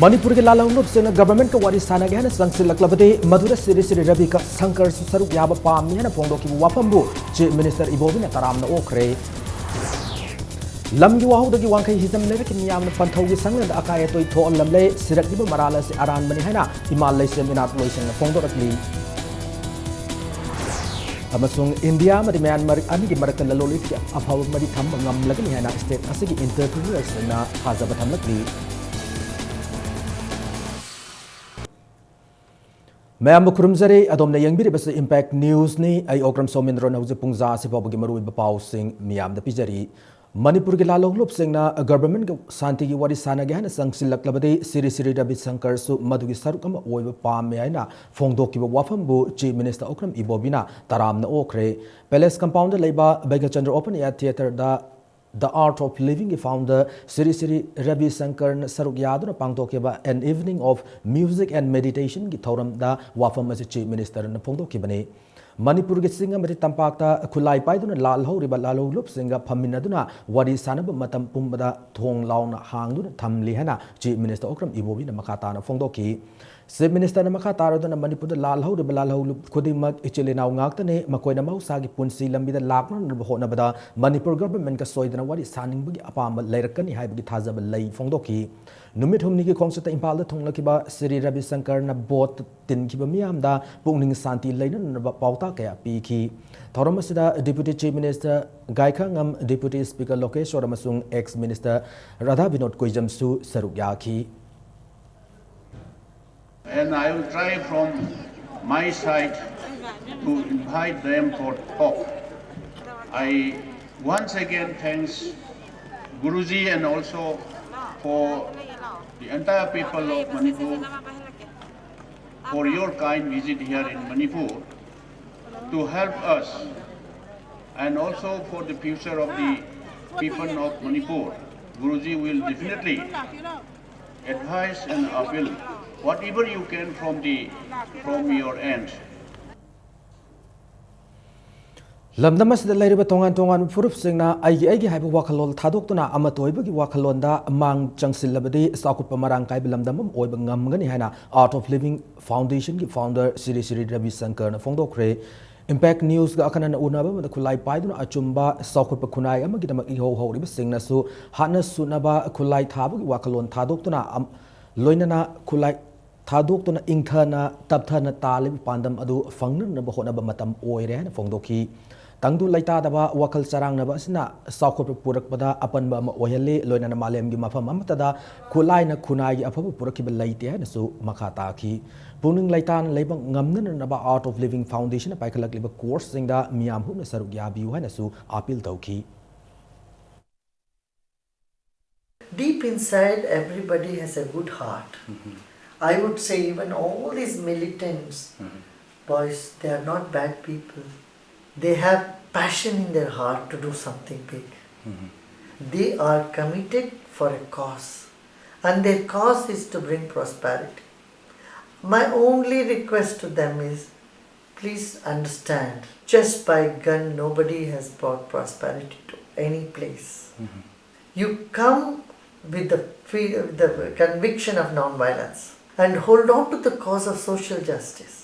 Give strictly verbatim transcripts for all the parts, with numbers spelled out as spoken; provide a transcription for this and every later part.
ꯃꯅꯤꯄꯨꯔꯒꯤ ꯂꯥꯜꯍꯧꯂꯨꯞꯁꯤꯡꯅ ꯒꯚꯔꯟꯃꯦꯟꯠꯀ ꯋꯥꯔꯤ ꯁꯥꯟꯅꯒꯦ ꯍꯥꯏꯅ ꯆꯪꯁꯤꯜꯂꯛꯂꯕꯗꯤ ꯃꯗꯨꯗ ꯁꯤꯔꯤ ꯁꯤꯔꯤ ꯔꯕꯤ ꯁꯪꯀꯔꯁꯨ ꯁꯔꯨꯛ ꯌꯥꯕ ꯄꯥꯝꯃꯤ ꯍꯥꯏꯅ ꯐꯣꯡꯗꯣꯛꯈꯤꯕ ꯋꯥꯐꯝꯕꯨ ꯆꯤꯐ ꯃꯤꯅꯤꯁꯇꯔ ꯏꯕꯣꯕꯤꯅ ꯇꯔꯥꯝꯅ ꯑꯣꯛꯈ꯭ꯔꯦ꯫ ꯂꯝꯒꯤ ꯋꯥꯍꯧꯗꯒꯤ ꯋꯥꯡꯈꯩ ꯍꯤꯖꯝ ꯂꯩꯔꯛꯀꯤ ꯃꯤꯌꯥꯝꯅ ꯄꯟꯊꯧꯒꯤ ꯁꯪꯂꯦꯟꯗ ꯑꯀꯥꯏ ꯑꯇꯣꯏ ꯊꯣꯛꯍꯜꯂꯝꯂꯦ꯫ ꯁꯤꯔꯛꯂꯤꯕ ꯃꯔꯥꯜ ꯑꯁꯤ ꯑꯔꯥꯟꯕꯅꯤ ꯍꯥꯏꯅ ꯏꯃꯥ ꯂꯩꯁꯦꯝ ꯏꯅꯥꯠꯂꯣꯏꯁꯤꯡꯅ ꯐꯣꯡꯗꯣꯔꯛꯂꯤ꯫ ꯑꯃꯁꯨꯡ ꯏꯟꯗꯤꯌꯥ ꯑꯃꯗꯤ ꯃ꯭ꯌꯥꯟꯃꯥꯔ ꯑꯅꯤꯒꯤ ꯃꯔꯛꯇ ꯂꯂꯣꯟ ꯏꯇꯤꯛꯀꯤ ꯑꯐꯕ ꯃꯔꯤ ꯊꯝꯕ ꯉꯝꯂꯒꯅꯤ ꯍꯥꯏꯅ ꯁ꯭ꯇꯦꯠ ꯑꯁꯤꯒꯤ ꯑꯦꯟꯇꯔꯄ꯭ꯔꯤꯅꯔꯁꯤꯡꯅ ꯊꯥꯖꯕ ꯊꯝꯂꯛꯂꯤ꯫ ꯃꯌꯥꯝꯕꯨ ꯈꯨꯔꯨꯝꯖꯔꯤ꯫ ꯑꯗꯣꯝꯅ ꯌꯦꯡꯕꯤꯔꯤꯕꯁꯤ ꯏꯝꯄꯦꯛ ꯅ꯭ꯌꯨꯁꯅꯤ꯫ ꯑꯩ ꯑꯣꯀ꯭ꯔꯝ ꯁꯣꯃꯦꯟꯗ꯭ꯔꯣꯅ ꯍꯧꯖꯤꯛ ꯄꯨꯡ ꯖꯥ ꯑꯁꯤ ꯐꯥꯎꯕꯒꯤ ꯃꯔꯨꯑꯣꯏꯕ ꯄꯥꯎꯁꯤꯡ ꯃꯤꯌꯥꯝꯗ ꯄꯤꯖꯔꯤ꯫ ꯃꯅꯤꯄꯨꯔꯒꯤ ꯂꯥꯜꯍꯧꯂꯨꯞꯁꯤꯡꯅ ꯒꯚꯔꯟꯃꯦꯟꯠꯀ ꯁꯥꯟꯇꯤꯒꯤ ꯋꯥꯔꯤ ꯁꯥꯟꯅꯒꯦ ꯍꯥꯏꯅ ꯆꯪꯁꯤꯜꯂꯛꯂꯕꯗꯤ ꯁꯤꯔꯤ ꯁꯤꯔꯤ ꯔꯕꯤ ꯁꯪꯀꯔꯁꯨ ꯃꯗꯨꯒꯤ ꯁꯔꯨꯛ ꯑꯃ ꯑꯣꯏꯕ ꯄꯥꯝꯃꯤ ꯍꯥꯏꯅ ꯐꯣꯡꯗꯣꯛꯈꯤꯕ ꯋꯥꯐꯝꯕꯨ ꯆꯤꯐ ꯃꯤꯅꯤꯁꯇꯔ ꯑꯣꯀ꯭ꯔꯝ ꯏꯕꯣꯕꯤꯅ ꯇꯔꯥꯝꯅ ꯑꯣꯛꯈ꯭ꯔꯦ꯫ ꯄꯦꯂꯦꯁ ꯀꯝꯄꯥꯎꯟꯗ ꯂꯩꯕ ꯕꯪꯀꯆꯟꯗ꯭ꯔ ꯑꯣꯄꯟ ꯑꯦꯌꯔ ꯊꯤꯌꯦꯇꯔꯗ The Art of Livingꯒꯤ founder ꯁꯤꯔꯤ ꯁꯤꯔꯤ ꯔꯕꯤ ꯁꯪꯀꯔꯅ ꯁꯔꯨꯛ ꯌꯥꯗꯨꯅ ꯄꯥꯡꯊꯣꯛꯈꯤꯕ An Evening of Music and Meditationꯒꯤ ꯊꯧꯔꯝꯗ ꯋꯥꯐꯝ ꯑꯁꯤ ꯆꯤꯐ ꯃꯤꯅꯤꯁꯇꯔꯅ ꯐꯣꯡꯗꯣꯛꯈꯤꯕꯅꯤ꯫ ꯃꯅꯤꯄꯨꯔꯒꯤ ꯆꯤꯡ ꯑꯃꯗꯤ ꯇꯝꯄꯥꯛꯇ ꯈꯨꯠꯂꯥꯏ ꯄꯥꯏꯗꯨꯅ ꯂꯥꯜꯍꯧꯔꯤꯕ ꯂꯥꯜꯍꯧꯂꯨꯞꯁꯤꯡꯒ ꯐꯝꯃꯤꯟꯅꯗꯨꯅ ꯋꯥꯔꯤ ꯁꯥꯟꯅꯕ ꯃꯇꯝ ꯄꯨꯝꯕꯗ ꯊꯣꯡ ꯂꯥꯎꯅ ꯍꯥꯡꯗꯨꯅ ꯊꯝꯂꯤ ꯍꯥꯏꯅ ꯆꯤꯐ ꯃꯤꯅꯤꯁꯇꯔ ꯑꯣꯀ꯭ꯔꯝ ꯏꯕꯣꯕꯤꯅ ꯃꯈꯥ ꯇꯥꯅ ꯐꯣꯡꯗꯣꯛꯈꯤ꯫ ꯆꯤꯐ ꯃꯤꯅꯤꯁꯇꯔꯅ ꯃꯈꯥ ꯇꯥꯔꯗꯨꯅ ꯃꯅꯤꯄꯨꯔꯗ ꯂꯥꯜꯍꯧꯔꯤꯕ ꯂꯥꯜꯍꯧꯂꯨꯞ ꯈꯨꯗꯤꯡꯃꯛ ꯏꯆꯤꯜ ꯏꯅꯥꯎ ꯉꯥꯛꯇꯅꯤ, ꯃꯈꯣꯏꯅ ꯃꯍꯧꯁꯥꯒꯤ ꯄꯨꯟꯁꯤ ꯂꯝꯕꯤꯗ ꯂꯥꯛꯅꯅꯕ ꯍꯣꯠꯅꯕꯗ ꯃꯅꯤꯄꯨꯔ ꯒꯚꯔꯟꯃꯦꯟꯠꯀ ꯁꯣꯏꯗꯅ ꯋꯥꯔꯤ ꯁꯥꯅꯤꯡꯕꯒꯤ ꯑꯄꯥꯝꯕ ꯂꯩꯔꯛꯀꯅꯤ ꯍꯥꯏꯕꯒꯤ ꯊꯥꯖꯕ ꯂꯩ ꯐꯣꯡꯗꯣꯛꯈꯤ꯫ ꯅꯨꯃꯤꯠ ꯍꯨꯝꯅꯤꯒꯤ ꯈꯣꯡꯆꯠꯇ ꯏꯝꯐꯥꯜꯗ ꯊꯨꯡꯂꯈꯤꯕ ꯁꯤꯔꯤ ꯔꯕꯤ ꯁꯪꯀꯔꯅ ꯚꯣꯠ ꯇꯤꯟꯈꯤꯕ ꯃꯤꯌꯥꯝꯗ ꯄꯨꯛꯅꯤꯡ ꯁꯥꯟꯇꯤ ꯂꯩꯅꯅꯕ ꯄꯥꯎꯇꯥꯛ ꯀꯌꯥ ꯄꯤꯈꯤ꯫ ꯊꯧꯔꯝ ꯑꯁꯤꯗ Deputy Chief Minister Gaikhangam, Deputy Speaker Lokeshwar ꯑꯃꯁꯨꯡ ꯑꯦꯛꯁ ꯃꯤꯅꯤꯁꯇꯔ ꯔꯥꯙꯥ ꯕꯤꯅꯣꯗ ꯀꯨꯏꯖꯝꯁꯨ ꯁꯔꯨꯛ ꯌꯥꯈꯤ꯫ And I will try from my side to invite them for talk. I once again thanks Guruji and also for the entire people of Manipur for your kind visit here in Manipur to help us and also for the future of the people of Manipur. Guruji will definitely advise and appeal whatever you can from the from your end. ꯂꯝꯗꯝ ꯑꯁꯤꯗ ꯂꯩꯔꯤꯕ ꯇꯣꯉꯥꯟ ꯇꯣꯉꯥꯟꯕ ꯐꯨꯔꯨꯞꯁꯤꯡꯅ ꯑꯩꯒꯤ ꯑꯩꯒꯤ ꯍꯥꯏꯕ ꯋꯥꯈꯜꯂꯣꯟ ꯊꯥꯗꯣꯛꯇꯨꯅ ꯑꯃꯠꯇ ꯑꯣꯏꯕꯒꯤ ꯋꯥꯈꯜꯂꯣꯟꯗ ꯃꯥꯡ ꯆꯪꯁꯤꯜꯂꯕꯗꯤ ꯆꯥꯎꯈꯠꯄ ꯃꯔꯥꯡ ꯀꯥꯏꯕ ꯂꯝꯗꯝ ꯑꯃ ꯑꯣꯏꯕ ꯉꯝꯒꯅꯤ ꯍꯥꯏꯅ Art of Living Foundationꯒꯤ founder Shri Shri Ravi ꯁꯪꯀꯔꯅ ꯐꯣꯡꯗꯣꯛꯈ꯭ꯔꯦ꯫ Impact Newsꯒ ꯑꯈꯟꯅꯅ ꯎꯅꯕ ꯑꯃꯗ ꯈꯨꯠꯂꯥꯏ ꯄꯥꯏꯗꯨꯅ ꯑꯆꯨꯝꯕ ꯆꯥꯎꯈꯠꯄ ꯈꯨꯟꯅꯥꯏ ꯑꯃꯒꯤꯗꯃꯛ ꯏꯍꯧ ꯍꯧꯔꯤꯕꯁꯤꯡꯅꯁꯨ ꯍꯥꯠꯅ ꯁꯨꯅꯕ ꯈꯨꯠꯂꯥꯏ ꯊꯥꯕꯒꯤ ꯋꯥꯈꯜꯂꯣꯟ ꯊꯥꯗꯣꯛꯇꯨꯅ ꯑꯝ-, ꯂꯣꯏꯅꯅ ꯈꯨꯠꯂꯥꯏ ꯊꯥꯗꯣꯛꯇꯨꯅ ꯏꯪꯊꯅ ꯇꯞꯊꯅ ꯇꯥꯜꯂꯤꯕ ꯄꯥꯟꯗꯝ ꯑꯗꯨ ꯐꯪꯅꯅꯕ ꯍꯣꯠꯅꯕ ꯃꯇꯝ ꯑꯣꯏꯔꯦ ꯍꯥꯏꯅ ꯐꯣꯡꯗꯣꯛꯈꯤ꯫ ꯇꯪꯗꯨ ꯂꯩꯇꯥꯗꯕ ꯋꯥꯈꯜ ꯆꯔꯥꯡꯅꯕ ꯑꯁꯤꯅ ꯆꯥꯎꯈꯠꯄ ꯄꯨꯔꯛꯄꯗ ꯑꯄꯟꯕ ꯑꯃ ꯑꯣꯏꯍꯜꯂꯤ, ꯂꯣꯏꯅꯅ ꯃꯥꯂꯦꯝꯒꯤ ꯃꯐꯝ ꯑꯃꯠꯇꯗ ꯈꯨꯠꯂꯥꯏꯅ ꯈꯨꯟꯅꯥꯏꯒꯤ ꯑꯐꯕ ꯄꯨꯔꯛꯈꯤꯕ ꯂꯩꯇꯦ ꯍꯥꯏꯅꯁꯨ ꯃꯈꯥ ꯇꯥꯈꯤ꯫ ꯄꯨꯛꯅꯤꯡ ꯂꯩꯇꯥꯅ ꯂꯩꯕ ꯉꯝꯅꯅꯕ Art of Living Foundationꯅ ꯄꯥꯏꯈꯠꯂꯛꯂꯤꯕ courseꯁꯤꯡꯗ ꯃꯤꯌꯥꯝ ꯍꯨꯞꯅ ꯁꯔꯨꯛ ꯌꯥꯕꯤꯌꯨ ꯍꯥꯏꯅꯁꯨ appeal ꯇꯧꯈꯤ꯫ Deep inside, everybody has a good heart. I would say even all these militants, boys, they are not bad people. They have passion in their heart to do something big. They are committed for a cause, and their cause is to bring prosperity. My only request to them is, please understand, just by gun, nobody has brought prosperity to any place. You come with the, free, the conviction of non-violence and hold on to the cause of social justice.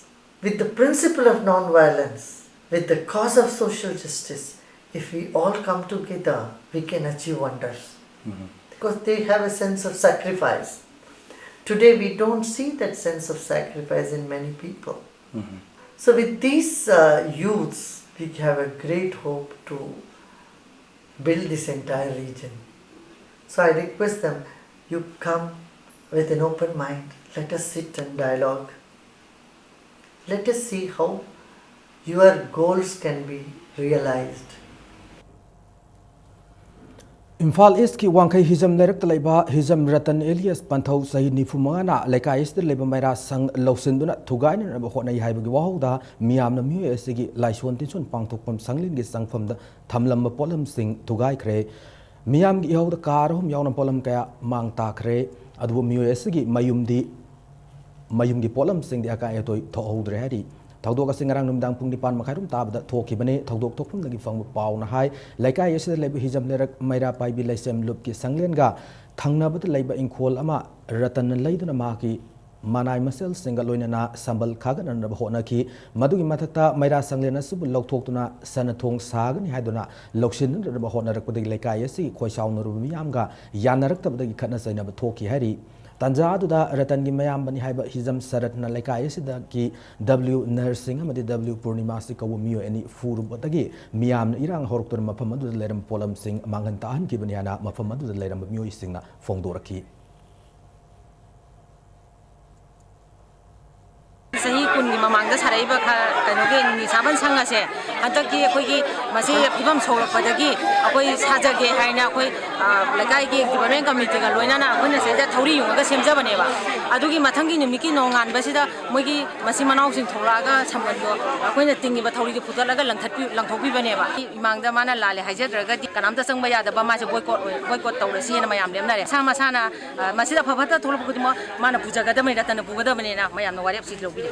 With the principle of non-violence, with the cause of social justice, if we all come together, we can achieve wonders. Because they have a sense of sacrifice. Today, we don't see that sense of sacrifice in many people. So, with these uh, youths, we have a great hope to build this entire region. So, I request them, you come with an open mind, let us sit and dialogue. Let us see how your goals can be realized. Imphal ꯏꯁꯀꯤ ꯋꯥꯡꯈꯩ ꯍꯤꯖꯝ ꯂꯩꯔꯛꯇ ꯂꯩꯕ ꯍꯤꯖꯝ ꯔꯇꯟ ꯑꯦꯂꯤꯌꯁ ꯄꯟꯊꯧ, ꯆꯍꯤ ꯅꯤꯐꯨ ꯃꯉꯥꯅ ꯂꯩꯀꯥꯏ ꯑꯁꯤꯗ ꯂꯩꯕ ꯃꯩꯔꯥ ꯁꯪ ꯂꯧꯁꯤꯟꯗꯨꯅ ꯊꯨꯒꯥꯏꯅꯅꯕ ꯍꯣꯠꯅꯩ ꯍꯥꯏꯕꯒꯤ ꯋꯥꯍꯧꯗ ꯃꯤꯌꯥꯝꯅ ꯃꯤꯑꯣꯏ ꯑꯁꯤꯒꯤ ꯂꯥꯏꯁꯣꯟ ꯇꯤꯟꯁꯣꯟ ꯄꯥꯡꯊꯣꯛꯐꯝ ꯁꯪꯂꯦꯟꯒꯤ ꯆꯪꯐꯝꯗ ꯊꯝꯂꯝꯕ ꯄꯣꯠꯂꯝꯁꯤꯡ ꯊꯨꯒꯥꯏꯈ꯭ꯔꯦ꯫ ꯃꯤꯌꯥꯝꯒꯤ ꯏꯍꯧꯗ car ꯑꯍꯨꯝ ꯌꯥꯎꯅ ꯄꯣꯠꯂꯝ ꯀꯌꯥ ꯃꯥꯡ ꯇꯥꯈ꯭ꯔꯦ꯫ ꯑꯗꯨꯕꯨ ꯃꯤꯑꯣꯏ ꯑꯁꯤꯒꯤ ꯃꯌꯨꯝꯗꯤ, ꯃꯌꯨꯝꯒꯤ ꯄꯣꯠꯂꯝꯁꯤꯡꯗꯤ ꯑꯀꯥꯏ ꯑꯇꯣꯏ ꯊꯣꯛꯍꯧꯗ꯭ꯔꯦ ꯍꯥꯏꯔꯤ꯫ ꯊꯧꯗꯣꯛ ꯑꯁꯤ ꯉꯔꯥꯡ ꯅꯨꯃꯤꯗꯥꯡ ꯄꯨꯡ ꯅꯤꯄꯥꯟ ꯃꯈꯥꯏꯔꯣꯝ ꯇꯥꯕꯗ ꯊꯣꯛꯈꯤꯕꯅꯤ꯫ ꯊꯧꯗꯣꯛ ꯊꯣꯛꯐꯝꯗꯒꯤ ꯐꯪꯕ ꯄꯥꯎꯅ ꯍꯥꯏ, ꯂꯩꯀꯥꯏ ꯑꯁꯤꯗ ꯂꯩꯕ ꯍꯤꯖꯝ ꯂꯩꯔꯛ ꯃꯩꯔꯥ ꯄꯥꯏꯕꯤ ꯂꯩꯁꯦꯝ ꯂꯨꯞꯀꯤ ꯁꯪꯂꯦꯟꯒ ꯊꯪꯅꯕꯗ ꯂꯩꯕ ꯏꯪꯈꯣꯜ ꯑꯃ ꯔꯇꯟꯅ ꯂꯩꯗꯨꯅ ꯃꯍꯥꯛꯀꯤ ꯃꯅꯥꯏ ꯃꯁꯦꯜꯁꯤꯡꯒ ꯂꯣꯏꯅꯅ ꯁꯝꯕꯜ ꯈꯥꯒꯠꯅꯅꯕ ꯍꯣꯠꯅꯈꯤ꯫ ꯃꯗꯨꯒꯤ ꯃꯊꯛꯇ ꯃꯩꯔꯥ ꯁꯪꯂꯦꯟ ꯑꯁꯤꯕꯨ ꯂꯧꯊꯣꯛꯇꯨꯅ ꯁꯅ ꯊꯣꯡ ꯁꯥꯒꯅꯤ ꯍꯥꯏꯗꯨꯅ ꯂꯧꯁꯤꯟꯅꯅꯕ ꯍꯣꯠꯅꯔꯛꯄꯗꯒꯤ ꯂꯩꯀꯥꯏ ꯑꯁꯤꯒꯤ ꯈꯣꯏꯁꯥꯎꯅꯔꯨꯕ ꯃꯤꯌꯥꯝꯒ ꯌꯥꯅꯔꯛꯇꯕꯗꯒꯤ ꯈꯠꯅ ꯆꯩꯅꯕ ꯊꯣꯛꯈꯤ ꯍꯥꯏꯔꯤ꯫ ꯇꯥꯟꯖꯥ ꯑꯗꯨꯗ ꯔꯇꯟꯒꯤ ꯃꯌꯥꯝꯕꯅꯤ ꯍꯥꯏꯕ ꯍꯤꯖꯝ ꯁꯔꯠꯅ ꯂꯩꯀꯥꯏ ꯑꯁꯤꯗꯒꯤ ꯗꯕ꯭ꯂꯤꯎ ꯅꯔꯁꯤꯡ ꯑꯃꯗꯤ ꯗꯕ꯭ꯂꯤꯎ ꯄꯨꯔꯅꯤꯃꯥꯁꯤ ꯀꯧꯕ ꯃꯤꯑꯣꯏ ꯑꯅꯤ ꯐꯨꯔꯨꯕꯗꯒꯤ ꯃꯤꯌꯥꯝꯅ ꯏꯔꯥꯡ ꯍꯧꯔꯛꯇꯨꯅ ꯃꯐꯝ ꯑꯗꯨꯗ ꯂꯩꯔꯝꯕ ꯄꯣꯠꯂꯝꯁꯤꯡ ꯃꯥꯡꯍꯟ ꯇꯥꯛꯍꯟꯈꯤꯕꯅꯤ ꯍꯥꯏꯅ ꯃꯐꯝ ꯑꯗꯨꯗ ꯂꯩꯔꯝꯕ ꯃꯤꯑꯣꯏꯁꯤꯡꯅ ꯐꯣꯡꯗꯣꯔꯛꯈꯤ꯫ ꯆꯍꯤ ꯀꯨꯟꯒꯤ ꯃꯃꯥꯡꯗ ꯁꯥꯔꯛꯏꯕ ꯈ-, ꯀꯩꯅꯣꯒꯤ ꯅꯤꯁꯥꯕꯟ ꯁꯪ ꯑꯁꯦ ꯍꯟꯗꯛꯀꯤ ꯑꯩꯈꯣꯏꯒꯤ ꯃꯁꯤ ꯐꯤꯕꯝ ꯁꯧꯔꯛꯄꯗꯒꯤ ꯑꯩꯈꯣꯏ ꯁꯥꯖꯒꯦ ꯍꯥꯏꯅ ꯑꯩꯈꯣꯏ, ꯑ, ꯂꯩꯀꯥꯏꯒꯤ ꯗꯤꯄꯥꯔꯠꯃꯦꯟ ꯀꯃꯤꯇꯤꯒ ꯂꯣꯏꯅꯅ ꯑꯩꯈꯣꯏꯅ ꯁꯤꯗ ꯊꯧꯔꯤ ꯌꯨꯡꯉꯒ ꯁꯦꯝꯖꯕꯅꯦꯕ꯫ ꯑꯗꯨꯒꯤ ꯃꯊꯪꯒꯤ ꯅꯨꯃꯤꯠꯀꯤ ꯅꯣꯡꯉꯥꯟꯕꯁꯤꯗ ꯃꯣꯏꯒꯤ ꯃꯆꯤꯟ ꯃꯅꯥꯎꯁꯤꯡ ꯊꯣꯛꯂꯛꯑꯒ ꯁꯝꯕꯜꯗꯣ ꯑꯩꯈꯣꯏꯅ ꯇꯤꯡꯉꯤꯕ ꯊꯧꯔꯤꯗꯨ ꯐꯨꯗꯠꯂꯒ ꯂꯪꯊꯠꯄꯤ-, ꯂꯪꯊꯣꯛꯄꯤꯕꯅꯦꯕ꯫ ꯏꯃꯥꯡꯗ ꯃꯥꯅ ꯂꯥꯜꯂꯦ ꯍꯥꯏꯖꯗ꯭ꯔꯒꯗꯤ ꯀꯅꯥꯝꯇ ꯆꯪꯕ ꯌꯥꯗꯕ, ꯃꯥꯁꯦ ꯕꯣꯏꯀꯣꯠ ꯑꯣꯏ-, ꯕꯣꯏꯀꯣꯠ ꯇꯧꯔꯁꯤꯅ ꯃꯌꯥꯝ ꯂꯦꯞꯅꯔꯦ꯫ ꯃꯁꯥ ꯃꯁꯥꯅ, ꯑ, ꯃꯁꯤꯗ ꯑꯐ ꯐꯠꯇ ꯊꯣꯛꯂꯛꯄ ꯈꯨꯗꯤꯡꯃꯛ ꯃꯥꯅ ꯄꯨꯖꯒꯗꯕꯅꯤ, ꯔꯇꯟꯅ ꯄꯨꯒꯗꯕꯅꯤꯅ ꯃꯌꯥꯝꯅ ꯋꯥꯔꯦꯞꯁꯤ ꯂꯧꯕꯤꯔꯦ꯫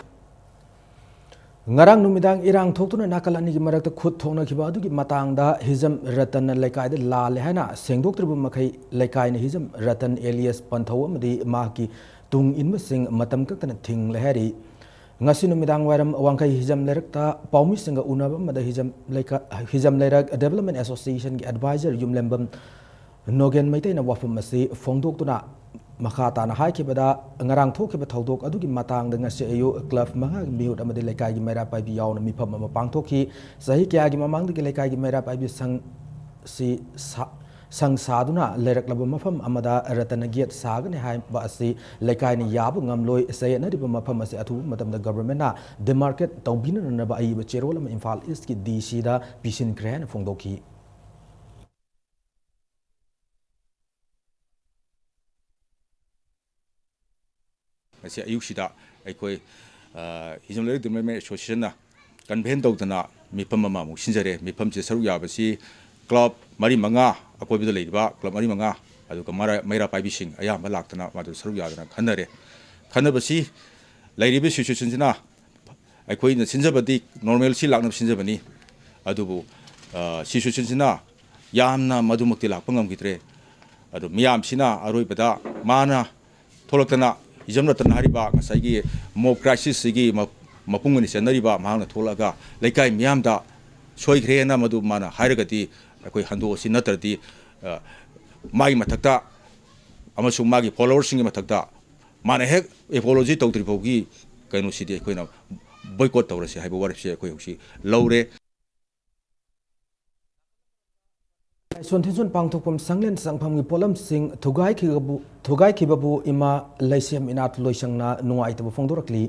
ꯉꯔꯥꯡ ꯅꯨꯃꯤꯗꯥꯡ ꯏꯔꯥꯡ ꯊꯣꯛꯇꯨꯅ ꯅꯥꯀꯜ ꯑꯅꯤꯒꯤ ꯃꯔꯛꯇ ꯈꯨꯠ ꯊꯣꯛꯅꯈꯤꯕ ꯑꯗꯨꯒꯤ ꯃꯇꯥꯡꯗ ꯍꯤꯖꯝ ꯔꯇꯟꯅ ꯂꯩꯀꯥꯏꯗ ꯂꯥꯜꯂꯦ ꯍꯥꯏꯅ ꯁꯦꯡꯗꯣꯛꯇ꯭ꯔꯤꯕ ꯃꯈꯩ ꯂꯩꯀꯥꯏꯅ ꯍꯤꯖꯝ ꯔꯇꯟ ꯑꯦꯂꯤꯌꯥꯁ ꯄꯟꯊꯧ ꯑꯃꯗꯤ ꯃꯍꯥꯛꯀꯤ ꯇꯨꯡ ꯏꯟꯕꯁꯤꯡ ꯃꯇꯝ ꯀꯛꯇꯅ ꯊꯤꯡꯂꯦ ꯍꯥꯏꯔꯤ꯫ ꯉꯁꯤ ꯅꯨꯃꯤꯗꯥꯡ ꯋꯥꯏꯔꯝ ꯋꯥꯡꯈꯩ ꯍꯤꯖꯝ ꯂꯩꯔꯛꯇ ꯄꯥꯎꯃꯤꯁꯤꯡꯒ ꯎꯅꯕ ꯑꯃꯗ ꯍꯤꯖꯝ ꯂꯩꯀꯥ-, ꯍꯤꯖꯝ ꯂꯩꯔꯛ ꯗꯦꯕꯂꯞꯃꯦꯟ ꯑꯦꯁꯣꯁꯤꯌꯦꯁꯟꯒꯤ ꯑꯦꯗꯚꯥꯏꯖꯔ ꯌꯨꯝꯂꯦꯝꯕꯝ ꯅꯣꯒꯦꯟ ꯃꯩꯇꯩꯅ ꯋꯥꯐꯝ ꯑꯁꯤ ꯐꯣꯡꯗꯣꯛꯇꯨꯅ ꯃꯈꯥ ꯇꯥꯅ ꯍꯥꯏꯈꯤꯕꯗ, ꯉꯔꯥꯡ ꯊꯣꯛꯈꯤꯕ ꯊꯧꯗꯣꯛ ꯑꯗꯨꯒꯤ ꯃꯇꯥꯡꯗ ꯉꯁꯤ ꯑꯌꯨꯛ ꯀ꯭ꯂꯕ ꯃꯉꯥꯒꯤ ꯃꯤꯍꯨꯠ ꯑꯃꯗꯤ ꯂꯩꯀꯥꯏꯒꯤ ꯃꯩꯔꯥ ꯄꯥꯏꯕꯤ ꯌꯥꯎꯅ ꯃꯤꯐꯝ ꯑꯃ ꯄꯥꯡꯊꯣꯛꯈꯤ꯫ ꯆꯍꯤ ꯀꯌꯥꯒꯤ ꯃꯃꯥꯡꯗꯒꯤ ꯂꯩꯀꯥꯏꯒꯤ ꯃꯩꯔꯥ ꯄꯥꯏꯕꯤ ꯁꯪ ꯁꯤ ꯁꯥ-, ꯁꯪ ꯁꯥꯗꯨꯅ ꯂꯩꯔꯛꯂꯕ ꯃꯐꯝ ꯑꯃꯗ ꯔꯇꯟꯅ ꯒꯦꯠ ꯁꯥꯒꯅꯤ ꯍꯥꯏꯕ ꯑꯁꯤ ꯂꯩꯀꯥꯏꯅ ꯌꯥꯕ ꯉꯝꯂꯣꯏ꯫ ꯆꯌꯦꯠꯅꯔꯤꯕ ꯃꯐꯝ ꯑꯁꯤ ꯑꯊꯨꯕ ꯃꯇꯝꯗ ꯒꯚꯔꯟꯃꯦꯟꯠꯅ ꯗꯤꯃꯥꯔꯀꯦꯠ ꯇꯧꯕꯤꯅꯅꯕ ꯑꯏꯕ ꯆꯦꯔꯣꯜ ꯑꯃ ꯏꯝꯐꯥꯜ ꯏꯁ꯭ꯠꯀꯤ ꯗꯤ ꯁꯤꯗ ꯄꯤꯁꯤꯟꯈ꯭ꯔꯦ ꯍꯥꯏꯅ ꯐꯣꯡꯗꯣꯛꯈꯤ꯫ ꯉꯁꯤ ꯑꯌꯨꯛꯁꯤꯗ ꯑꯩꯈꯣꯏ, ꯑ, ꯍꯤꯖꯝ ꯂꯩꯔꯛ ꯗꯤꯕꯂꯞꯃꯦꯟ ꯑꯦꯁꯣꯁꯤꯌꯦꯁꯟꯅ ꯀꯟꯚꯦꯟ ꯇꯧꯗꯅ ꯃꯤꯐꯝ ꯑꯃꯃꯨꯛ ꯁꯤꯟꯖꯔꯦ꯫ ꯃꯤꯐꯝꯁꯤꯗ ꯁꯔꯨꯛ ꯌꯥꯕꯁꯤ ꯀ꯭ꯂꯕ ꯃꯔꯤ ꯃꯉꯥ, ꯑꯀꯣꯏꯕꯗ ꯂꯩꯔꯤꯕ ꯀ꯭ꯂꯕ ꯃꯔꯤ ꯃꯉꯥ, ꯑꯗꯨꯒ ꯃꯔꯥ-, ꯃꯩꯔꯥ ꯄꯥꯏꯕꯤꯁꯤꯡ ꯑꯌꯥꯝꯕ ꯂꯥꯛꯇꯅ ꯃꯗꯨ ꯁꯔꯨꯛ ꯌꯥꯗꯅ ꯈꯟꯅꯔꯦ꯫ ꯈꯟꯅꯕꯁꯤ ꯂꯩꯔꯤꯕ ꯁꯤꯆꯨꯋꯦꯁꯟꯁꯤꯅ ꯑꯩꯈꯣꯏꯅ ꯁꯤꯟꯖꯕꯗꯤ normalcy ꯂꯥꯛꯅꯕ ꯁꯤꯟꯖꯕꯅꯤ꯫ ꯑꯗꯨꯕꯨ, ꯑ, situation ꯁꯤꯅ ꯌꯥꯝꯅ ꯃꯗꯨꯃꯛꯇꯤ ꯂꯥꯛꯄ ꯉꯝꯈꯤꯗ꯭ꯔꯦ꯫ ꯑꯗꯨ ꯃꯤꯌꯥꯝꯁꯤꯅ ꯑꯔꯣꯏꯕꯗ ꯃꯥꯅ ꯊꯣꯛꯂꯛꯇꯅ, ꯍꯤꯖꯝ ꯔꯇꯟ ꯍꯥꯏꯔꯤꯕ ꯉꯁꯥꯏꯒꯤ mob crisis ꯁꯤꯒꯤ ꯃ-, ꯃꯄꯨꯡ ꯑꯣꯏꯅ ꯆꯟꯅꯔꯤꯕ ꯃꯍꯥꯛꯅ ꯊꯣꯛꯂꯛꯑꯒ ꯂꯩꯀꯥꯏ ꯃꯤꯌꯥꯝꯗ ꯁꯣꯏꯈ꯭ꯔꯦꯅ ꯃꯗꯨ ꯃꯥꯅ ꯍꯥꯏꯔꯒꯗꯤ ꯑꯩꯈꯣꯏ ꯍꯟꯗꯣꯛꯑꯁꯤ, ꯅꯠꯇ꯭ꯔꯗꯤ, ꯑ, ꯃꯥꯒꯤ ꯃꯊꯛꯇ ꯑꯃꯁꯨꯡ ꯃꯥꯒꯤ follower ꯁꯤꯡꯒꯤ ꯃꯊꯛꯇ ꯃꯥꯅ ꯍꯦꯛ apology ꯇꯧꯗ꯭ꯔꯤ ꯐꯥꯎꯒꯤ ꯀꯩꯅꯣꯁꯤꯗꯤ ꯑꯩꯈꯣꯏꯅ boycott ꯇꯧꯔꯁꯤ ꯍꯥꯏꯕ ꯋꯥꯔꯦꯞꯁꯦ ꯑꯩꯈꯣꯏ ꯍꯧꯖꯤꯛ ꯂꯧꯔꯦ꯫ ꯂꯥꯏꯁꯣꯟ ꯊꯤꯟꯁꯣꯟ ꯄꯥꯡꯊꯣꯛꯐꯝ ꯁꯪꯂꯦꯟ ꯆꯪꯐꯝꯒꯤ ꯄꯣꯠꯂꯝꯁꯤꯡ ꯊꯨꯒꯥꯏꯈꯤꯕꯕꯨ, ꯊꯨꯒꯥꯏꯈꯤꯕꯕꯨ ꯏꯃꯥ ꯂꯩꯁꯦꯝ ꯏꯅꯥꯠ ꯂꯣꯏꯁꯪꯅ ꯅꯨꯡꯉꯥꯏꯇꯕ ꯐꯣꯡꯗꯣꯔꯛꯂꯤ꯫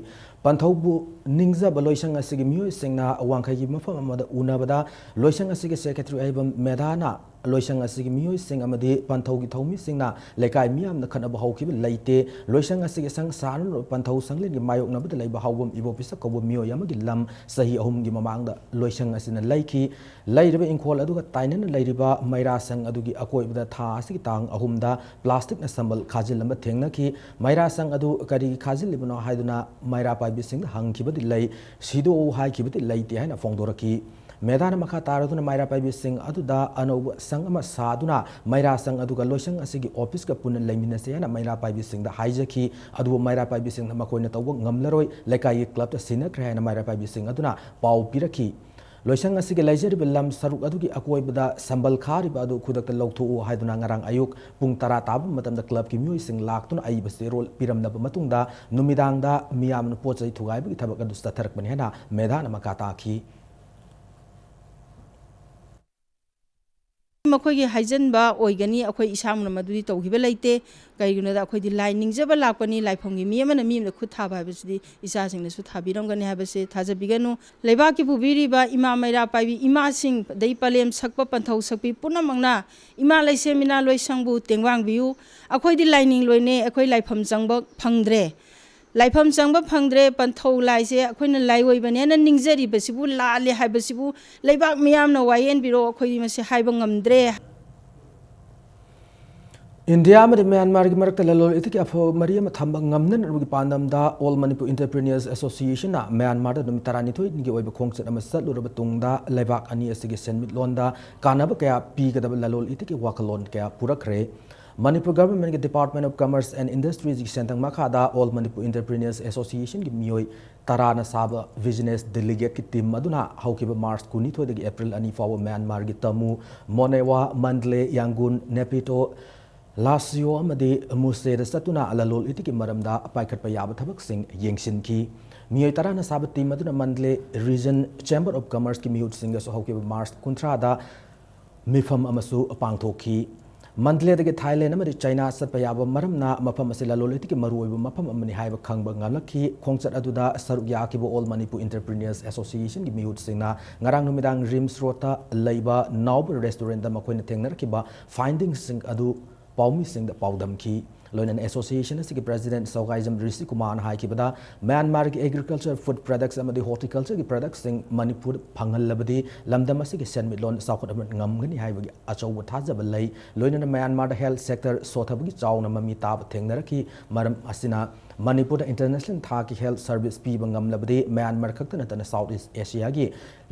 ꯄꯟꯊꯧꯕꯨ ꯅꯤꯡꯖꯕ ꯂꯣꯏꯁꯪ ꯑꯁꯤꯒꯤ ꯃꯤꯑꯣꯏꯁꯤꯡꯅ ꯋꯥꯡꯈꯩꯒꯤ ꯃꯐꯝ ꯑꯃꯗ ꯎꯅꯕꯗ ꯂꯣꯏꯁꯪ ꯑꯁꯤꯒꯤ secretary ꯑꯣꯏꯕ ꯃꯦꯙꯥꯅ ꯂꯣꯏꯁꯪ ꯑꯁꯤꯒꯤ ꯃꯤꯑꯣꯏꯁꯤꯡ ꯑꯃꯗꯤ ꯄꯟꯊꯧꯒꯤ ꯊꯧꯃꯤꯁꯤꯡꯅ ꯂꯩꯀꯥꯏ ꯃꯤꯌꯥꯝꯅ ꯈꯠꯅꯕ ꯍꯧꯈꯤꯕ ꯂꯩꯇꯦ꯫ ꯂꯣꯏꯁꯪ ꯑꯁꯤꯒꯤ ꯁꯪ ꯁꯥꯅꯅꯕ ꯄꯟꯊꯧ ꯁꯪꯂꯦꯟꯒꯤ ꯃꯥꯌꯣꯛꯅꯕꯗ ꯂꯩꯕ ꯍꯥꯎꯕꯝ ꯏꯕꯣ ꯄꯤꯁꯛ ꯀꯧꯕ ꯃꯤꯑꯣꯏ ꯑꯃꯒꯤ ꯂꯝ ꯆꯍꯤ ꯑꯍꯨꯝꯒꯤ ꯃꯃꯥꯡꯗ ꯂꯣꯏꯁꯪ ꯑꯁꯤꯅ ꯂꯩꯈꯤ꯫ ꯂꯩꯔꯤꯕ ꯏꯪꯈꯣꯜ ꯑꯗꯨꯒ ꯇꯥꯏꯅꯅ ꯂꯩꯔꯤꯕ ꯃꯩꯔꯥ ꯁꯪ ꯑꯗꯨꯒꯤ ꯑꯀꯣꯏꯕꯗ ꯊꯥ ꯑꯁꯤꯒꯤ ꯇꯥꯡ ꯑꯍꯨꯝꯗ plastic ꯅ ꯁꯝꯕꯜ ꯈꯥꯖꯤꯜꯂꯝꯕ ꯊꯦꯡꯅꯈꯤ꯫ ꯃꯩꯔꯥ ꯁꯪ ꯑꯗꯨ ꯀꯔꯤꯒꯤ ꯈꯥꯖꯤꯜꯂꯤꯕꯅꯣ ꯍꯥꯏꯗꯨꯅ ꯃꯩꯔꯥ ꯄꯥꯏꯕꯤꯁꯤꯡꯗ ꯍꯪꯈꯤꯕꯗꯤ ꯂꯩ, ꯁꯤꯗꯣꯛꯎ ꯍꯥꯏꯈꯤꯕꯗꯤ ꯂꯩꯇꯦ ꯍꯥꯏꯅ ꯐꯣꯡꯗꯣꯔꯛꯈꯤ꯫ ꯃꯦꯙꯥꯅ ꯃꯈꯥ ꯇꯥꯔꯗꯨꯅ ꯃꯩꯔꯥ ꯄꯥꯏꯕꯤꯁꯤꯡ ꯑꯗꯨꯗ ꯑꯅꯧꯕ ꯁꯪ ꯑꯃ ꯁꯥꯗꯨꯅ ꯃꯩꯔꯥ ꯁꯪ ꯑꯗꯨꯒ ꯂꯣꯏꯁꯪ ꯑꯁꯤꯒꯤ office ꯀ ꯄꯨꯟꯅ ꯂꯩꯃꯤꯟꯅꯁꯤ ꯍꯥꯏꯅ ꯃꯩꯔꯥ ꯄꯥꯏꯕꯤꯁꯤꯡꯗ ꯍꯥꯏꯖꯈꯤ꯫ ꯑꯗꯨꯕꯨ ꯃꯩꯔꯥ ꯄꯥꯏꯕꯤꯁꯤꯡꯅ ꯃꯈꯣꯏꯅ ꯇꯧꯕ ꯉꯝꯂꯔꯣꯏ, ꯂꯩꯀꯥꯏꯒꯤ club ꯇ ꯁꯤꯟꯅꯈ꯭ꯔꯦ ꯍꯥꯏꯅ ꯃꯩꯔꯥ ꯄꯥꯏꯕꯤꯁꯤꯡ ꯑꯗꯨꯅ ꯄꯥꯎ ꯄꯤꯔꯛꯈꯤ꯫ ꯂꯣꯏꯁꯪ ꯑꯁꯤꯒꯤ ꯂꯩꯖꯔꯤꯕ ꯂꯝ ꯁꯔꯨꯛ ꯑꯗꯨꯒꯤ ꯑꯀꯣꯏꯕꯗ ꯁꯝꯕꯜ ꯈꯥꯔꯤꯕ ꯑꯗꯨ ꯈꯨꯗꯛꯇ ꯂꯧꯊꯣꯛꯎ ꯍꯥꯏꯗꯨꯅ ꯉꯔꯥꯡ ꯑꯌꯨꯛ ꯄꯨꯡ ꯇꯔꯥ ꯇꯥꯕ ꯃꯇꯝꯗ club ꯀꯤ ꯃꯤꯑꯣꯏꯁꯤꯡ ꯂꯥꯛꯇꯨꯅ ꯑꯏꯕ ꯆꯦꯔꯣꯜ ꯄꯤꯔꯝꯂꯕ ꯃꯇꯨꯡꯗ ꯅꯨꯃꯤꯗꯥꯡꯗ ꯃꯤꯌꯥꯝꯅ ꯄꯣꯠ ꯆꯩ ꯊꯨꯒꯥꯏꯕꯒꯤ ꯊꯕꯛ ꯑꯗꯨ ꯆꯠꯊꯔꯛꯄꯅꯤ ꯍꯥꯏꯅ ꯃꯦꯙꯥꯅ ꯃꯈꯥ ꯇꯥꯈꯤ꯫ ꯃꯈꯣꯏꯒꯤ ꯍꯥꯏꯖꯟꯕ ꯑꯣꯏꯒꯅꯤ, ꯑꯩꯈꯣꯏ ꯏꯁꯥꯃꯛꯅ ꯃꯗꯨꯗꯤ ꯇꯧꯈꯤꯕ ꯂꯩꯇꯦ꯫ ꯀꯔꯤꯒꯤꯅꯣꯗ ꯑꯩꯈꯣꯏꯗꯤ ꯂꯥꯏ ꯅꯤꯡꯖꯕ ꯂꯥꯛꯄꯅꯤ, ꯂꯥꯏꯐꯝꯒꯤ ꯃꯤ ꯑꯃꯅ ꯃꯤ ꯑꯃꯗ ꯈꯨꯠ ꯊꯥꯕ ꯍꯥꯏꯕꯁꯤꯗꯤ ꯏꯆꯥꯁꯤꯡꯅꯁꯨ ꯊꯥꯕꯤꯔꯝꯒꯅꯤ ꯍꯥꯏꯕꯁꯦ ꯊꯥꯖꯕꯤꯒꯅꯨ꯫ ꯂꯩꯕꯥꯛꯀꯤ ꯄꯨꯕꯤꯔꯤꯕ ꯏꯃꯥ ꯃꯩꯔꯥ ꯄꯥꯏꯕꯤ ꯏꯃꯥꯁꯤꯡ, ꯑꯗꯩ ꯄꯂꯦꯝ ꯁꯛꯄ ꯄꯟꯊꯧ ꯁꯛꯄꯤ ꯄꯨꯝꯅꯃꯛꯅ ꯏꯃꯥ ꯂꯩꯁꯦꯝ ꯏꯅꯥ ꯂꯣꯏꯁꯪꯕꯨ ꯇꯦꯡꯕꯥꯡꯕꯤꯌꯨ꯫ ꯑꯩꯈꯣꯏꯗꯤ ꯂꯥꯏꯅꯤꯡ ꯂꯣꯏꯅꯦ, ꯑꯩꯈꯣꯏ ꯂꯥꯏꯐꯝ ꯆꯪꯕ ꯐꯪꯗ꯭ꯔꯦ꯫ ꯂꯥꯏꯐꯝ ꯆꯪꯕ ꯐꯪꯗ꯭ꯔꯦ, ꯄꯟꯊꯧ ꯂꯥꯏꯁꯦ ꯑꯩꯈꯣꯏꯅ ꯂꯥꯏꯑꯣꯏꯕꯅꯦꯅ ꯅꯤꯡꯖꯔꯤꯕꯁꯤꯕꯨ ꯂꯥꯜꯂꯦ ꯍꯥꯏꯕꯁꯤꯕꯨ ꯂꯩꯕꯥꯛ ꯃꯤꯌꯥꯝꯅ ꯋꯥꯌꯦꯟꯕꯤꯔꯣ, ꯑꯩꯈꯣꯏꯗꯤ ꯃꯁꯤ ꯍꯥꯏꯕ ꯉꯝꯗ꯭ꯔꯦ꯫ ꯏꯟꯗꯤꯌꯥ ꯑꯃꯗꯤ ꯃ꯭ꯌꯥꯟꯃꯥꯔꯒꯤ ꯃꯔꯛꯇ ꯂꯂꯣꯟ ꯏꯇꯤꯛꯀꯤ ꯑꯐꯕ ꯃꯔꯤ ꯑꯃ ꯊꯝꯕ ꯉꯝꯅꯅꯕꯒꯤ ꯄꯥꯟꯗꯝꯗ All Manipur Entrepreneurs Association ꯅ ꯃ꯭ꯌꯥꯟꯃꯥꯔꯗ ꯅꯨꯃꯤꯠ ꯇꯔꯥꯅꯤꯊꯣꯏꯅꯤꯒꯤ ꯑꯣꯏꯕ ꯈꯣꯡꯆꯠ ꯑꯃ ꯆꯠꯂꯨꯔꯕ ꯇꯨꯡꯗ ꯂꯩꯕꯥꯛ ꯑꯅꯤ ꯑꯁꯤꯒꯤ ꯁꯦꯟꯃꯤꯠꯂꯣꯟꯗ ꯀꯥꯟꯅꯕ ꯀꯌꯥ ꯄꯤꯒꯗꯕ ꯂꯂꯣꯟ ꯏꯇꯤꯛꯀꯤ ꯋꯥꯈꯜꯂꯣꯟ ꯀꯌꯥ ꯄꯨꯔꯛꯈ꯭ꯔꯦ꯫ Manipur ꯒꯚꯔꯟꯃꯦꯟꯠꯀꯤ Department of Commerce and Industries ꯒꯤ ꯁꯦꯟꯊꯪ ꯃꯈꯥꯗ All Manipur Entrepreneurs Association ꯒꯤ ꯃꯤꯑꯣꯏ ꯇꯔꯥꯅ ꯁꯥꯕ ꯕꯤꯖꯤꯅꯦꯁ ꯗꯦꯂꯤꯒꯦꯠꯀꯤ ꯇꯤꯝ ꯑꯗꯨꯅ ꯍꯧꯈꯤꯕ ꯃꯥꯔꯆ ꯀꯨꯟꯅꯤꯊꯣꯏꯗꯒꯤ ꯑꯦꯄ꯭ꯔꯤꯜ ꯑꯅꯤ ꯐꯥꯎꯕ ꯃ꯭ꯌꯥꯟꯃꯥꯔꯒꯤ ꯇꯃꯨ, ꯃꯣꯅꯦꯋꯥ, ꯃꯟꯗꯂꯦ, ꯌꯥꯡꯒꯨꯟ, ꯅꯦꯄꯤꯇꯣ, ꯂꯥꯁꯤꯌꯣ ꯑꯃꯗꯤ ꯃꯨꯁꯦꯗ ꯆꯠꯇꯨꯅ ꯂꯂꯣꯟ ꯏꯇꯤꯛꯀꯤ ꯃꯔꯝꯗ ꯄꯥꯏꯈꯠꯄ ꯌꯥꯕ ꯊꯕꯛꯁꯤꯡ ꯌꯦꯡꯁꯤꯟꯈꯤ꯫ ꯃꯤꯑꯣꯏ ꯇꯔꯥꯅ ꯁꯥꯕ ꯇꯤꯝ ꯑꯗꯨꯅ ꯃꯟꯗꯂꯦ ꯔꯤꯖꯟ ꯆꯦꯝꯕꯔ ꯑꯣꯐ ꯀꯃꯔꯁꯀꯤ ꯃꯤꯍꯨꯠꯁꯤꯡꯒꯁꯨ ꯍꯧꯈꯤꯕ ꯃꯥꯔꯆ ꯀꯨꯟꯊ꯭ꯔꯥꯗ ꯃꯤꯐꯝ ꯑꯃꯁꯨ ꯄꯥꯡꯊꯣꯛꯈꯤ꯫ ꯃꯟꯗꯂꯦꯗꯒꯤ ꯊꯥꯏꯂꯦꯟ ꯑꯃꯗꯤ ꯆꯥꯏꯅꯥ ꯆꯠꯄ ꯌꯥꯕ ꯃꯔꯝꯅ ꯃꯐꯝ ꯑꯁꯤ ꯂꯂꯣꯟ ꯏꯇꯤꯛꯀꯤ ꯃꯔꯨꯑꯣꯏꯕ ꯃꯐꯝ ꯑꯃꯅꯤ ꯍꯥꯏꯕ ꯈꯪꯕ ꯉꯝꯂꯛꯈꯤ꯫ ꯈꯣꯡꯆꯠ ꯑꯗꯨꯗ ꯁꯔꯨꯛ ꯌꯥꯈꯤꯕ All Manipur Entrepreneurs Association ꯒꯤ ꯃꯤꯍꯨꯠꯁꯤꯡꯅ ꯉꯔꯥꯡ ꯅꯨꯃꯤꯗꯥꯡ ꯔꯤꯝꯁ ꯔꯣꯗꯇ ꯂꯩꯕ ꯅꯥꯎꯕ ꯔꯦꯁꯇꯨꯔꯦꯟꯠꯇ ꯃꯈꯣꯏꯅ ꯊꯦꯡꯅꯔꯛꯈꯤꯕ ꯐꯥꯏꯟꯗꯤꯡꯁꯤꯡ ꯑꯗꯨ ꯄꯥꯎꯃꯤꯁꯤꯡꯗ ꯄꯥꯎꯗꯝꯈꯤ꯫ ꯂꯣꯏꯅꯅ ꯑꯦꯁꯣꯁꯤꯌꯦꯁꯟ ꯑꯁꯤꯒꯤ ꯄ꯭ꯔꯦꯁꯤꯗꯦꯟꯠ ꯁꯧꯒꯥꯏꯖꯝ ꯔꯤꯁꯤ ꯀꯨꯃꯥꯔꯅ ꯍꯥꯏꯈꯤꯕꯗ, ꯃ꯭ꯌꯥꯟꯃꯥꯔꯒꯤ ꯑꯦꯒ꯭ꯔꯤꯀꯜꯆꯔ, ꯐꯨꯗ ꯄ꯭ꯔꯗꯛꯁ ꯑꯃꯗꯤ ꯍꯣꯔꯇꯤꯀꯜꯆꯔꯒꯤ ꯄ꯭ꯔꯗꯛꯁꯤꯡ ꯃꯅꯤꯄꯨꯔꯗ ꯐꯪꯍꯜꯂꯕꯗꯤ ꯂꯝꯗꯝ ꯑꯁꯤꯒꯤ ꯁꯦꯟꯃꯤꯠꯂꯣꯟ ꯆꯥꯎꯈꯠꯍꯟꯕ ꯉꯝꯒꯅꯤ ꯍꯥꯏꯕꯒꯤ ꯑꯆꯧꯕ ꯊꯥꯖꯕ ꯂꯩ꯫ ꯂꯣꯏꯅꯅ ꯃ꯭ꯌꯥꯟꯃꯥꯔꯗ ꯍꯦꯜꯊ ꯁꯦꯛꯇꯔ ꯁꯣꯊꯕꯒꯤ ꯆꯥꯎꯅ ꯃꯃꯤ ꯇꯥꯕ ꯊꯦꯡꯅꯔꯛꯈꯤ꯫ ꯃꯔꯝ ꯑꯁꯤꯅ ꯃꯅꯤꯄꯨꯔꯗ ꯏꯟꯇꯔꯅꯦꯁꯅꯦꯜ ꯊꯥꯛꯀꯤ ꯍꯦꯜꯊ ꯁꯔꯚꯤꯁ ꯄꯤꯕ ꯉꯝꯂꯕꯗꯤ ꯃ꯭ꯌꯥꯟꯃꯥꯔ ꯈꯛꯇ ꯅꯠꯇꯅ ꯁꯥꯎꯊ ꯏꯁ ꯑꯦꯁꯤꯌꯥꯒꯤ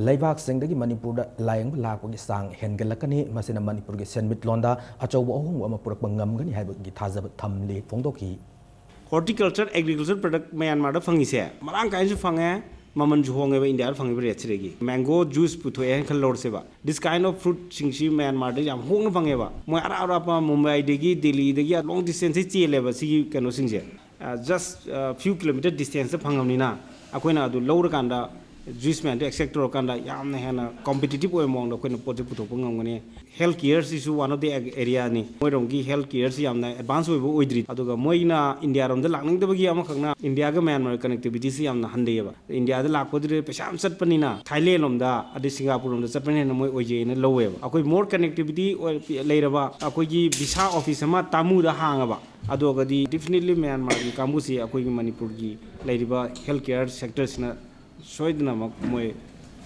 ꯂꯩꯕꯥꯛꯁꯤꯡꯗꯒꯤ ꯃꯅꯤꯄꯨꯔꯗ ꯂꯥꯌꯦꯡꯕ ꯂꯥꯛꯄꯒꯤ ꯆꯥꯡ ꯍꯦꯟꯒꯠꯂꯛꯀꯅꯤ꯫ ꯃꯁꯤꯅ ꯃꯅꯤꯄꯨꯔꯒꯤ ꯁꯦꯟꯃꯤꯠꯂꯣꯟꯗ ꯑꯆꯧꯕ ꯑꯍꯣꯡꯕ ꯑꯃ ꯄꯨꯔꯛꯄ ꯉꯝꯒꯅꯤ ꯍꯥꯏꯕꯒꯤ ꯊꯥꯖꯕ ꯊꯝꯂꯤ ꯐꯣꯡꯗꯣꯛꯈꯤ꯫ ꯍꯣꯔꯇꯤꯀꯜꯆꯔ, ꯑꯦꯒ꯭ꯔꯤꯀꯜꯆꯔ ꯄ꯭ꯔꯗꯛ ꯃ꯭ꯌꯥꯟꯃꯥꯔꯗ ꯐꯪꯉꯤꯁꯦ ꯃꯔꯥꯡ ꯀꯥꯏꯅꯁꯨ ꯐꯪꯉꯦ, ꯃꯃꯜꯁꯨ ꯍꯣꯡꯉꯦꯕ ꯏꯟꯗꯤꯌꯥꯗ ꯐꯪꯉꯤꯕ ꯔꯦꯠꯁꯤꯗꯒꯤ꯫ ꯃꯦꯡꯒꯣ ꯖꯨꯁ ꯄꯨꯊꯣꯛꯑꯦ ꯍꯥꯏꯅ ꯈꯜꯂꯧꯔꯁꯦꯕ, this kind of fruitꯁꯤꯡꯁꯤ ꯃ꯭ꯌꯥꯟꯃꯥꯔꯗ ꯌꯥꯝ ꯍꯣꯡꯅ ꯐꯪꯉꯦꯕ꯫ ꯃꯣꯏ ꯑꯔꯥꯞ ꯑꯔꯥꯞꯄ ꯃꯨꯝꯕꯥꯏꯗꯒꯤ, ꯗꯦꯜꯂꯤꯗꯒꯤ long distanceꯇꯒꯤ ꯆꯦꯜꯂꯦꯕ ꯁꯤꯒꯤ ꯀꯩꯅꯣꯁꯤꯡꯁꯦ꯫ Just few kilometer distanceꯇ ꯐꯪꯉꯕꯅꯤꯅ ꯑꯩꯈꯣꯏꯅ ꯑꯗꯨ ꯂꯧꯔꯀꯥꯟꯗ ꯖꯨꯏꯁ ꯃꯌꯥꯝꯗꯣ ꯑꯦꯛꯁꯇ꯭ꯔꯦꯛ ꯇꯧꯔꯀꯥꯟꯗ ꯌꯥꯝꯅ ꯍꯦꯟꯅ ꯀꯣꯝꯄꯤꯇꯤꯇꯤꯞ ꯑꯣꯏꯕ ꯃꯑꯣꯡꯗ ꯑꯩꯈꯣꯏꯅ ꯄꯣꯠꯁꯦ ꯄꯨꯊꯣꯛꯄ ꯉꯝꯒꯅꯤ꯫ ꯍꯦꯜꯊ ꯀꯤꯌꯔꯁꯤꯁꯨ one of the areaꯅꯤ꯫ ꯃꯣꯏꯔꯣꯝꯒꯤ ꯍꯦꯜꯊ ꯀꯤꯌꯔꯁꯤ ꯌꯥꯝꯅ ꯑꯦꯗꯚꯥꯟꯁ ꯑꯣꯏꯕ ꯑꯣꯏꯗ꯭ꯔꯤ꯫ ꯑꯗꯨꯒ ꯃꯣꯏꯅ ꯏꯟꯗꯤꯌꯥꯔꯣꯝꯗ ꯂꯥꯛꯅꯤꯡꯗꯕꯒꯤ ꯑꯃꯈꯛꯅ ꯏꯟꯗꯤꯌꯥꯒ ꯃ꯭ꯌꯥꯟꯃꯥꯔ ꯀꯅꯦꯛꯇꯤꯚꯤꯇꯤꯁꯤ ꯌꯥꯝꯅ ꯍꯟꯊꯩꯌꯦꯕ꯫ ꯏꯟꯗꯤꯌꯥꯗ ꯂꯥꯛꯄꯗꯨꯗꯤ ꯄꯩꯁꯥ ꯌꯥꯝ ꯆꯠꯄꯅꯤꯅ ꯊꯥꯏꯂꯦꯟ ꯂꯣꯝꯗ ꯑꯗꯩ ꯁꯤꯡꯒꯥꯄꯨꯔ ꯂꯣꯝꯗ ꯆꯠꯄꯅ ꯍꯦꯟꯅ ꯃꯣꯏ ꯑꯣꯏꯖꯩꯅ ꯂꯧꯋꯦꯕ꯫ ꯑꯩꯈꯣꯏ ꯃꯣꯔ ꯀꯅꯦꯛꯇꯤꯚꯤꯇꯤ ꯂꯩꯔꯕ ꯑꯩꯈꯣꯏꯒꯤ ꯚꯤꯁꯥ ꯑꯣꯐꯤꯁ ꯑꯃ ꯇꯥꯃꯨꯗ ꯍꯥꯡꯉꯕ, ꯑꯗꯨ ꯑꯣꯏꯔꯒꯗꯤ definitely ꯃ꯭ꯌꯥꯟꯃꯥꯔꯒꯤ ꯀꯥꯡꯕꯨꯁꯤ ꯑꯩꯈꯣꯏꯒꯤ ꯃꯅꯤꯄꯨꯔꯒꯤ ꯂꯩꯔꯤꯕ ꯍꯦꯜꯊ ꯀꯤꯌꯔ ꯁꯦꯛꯇꯔꯁꯤꯅ ꯁꯣꯏꯗꯅꯃꯛ ꯃꯣꯏ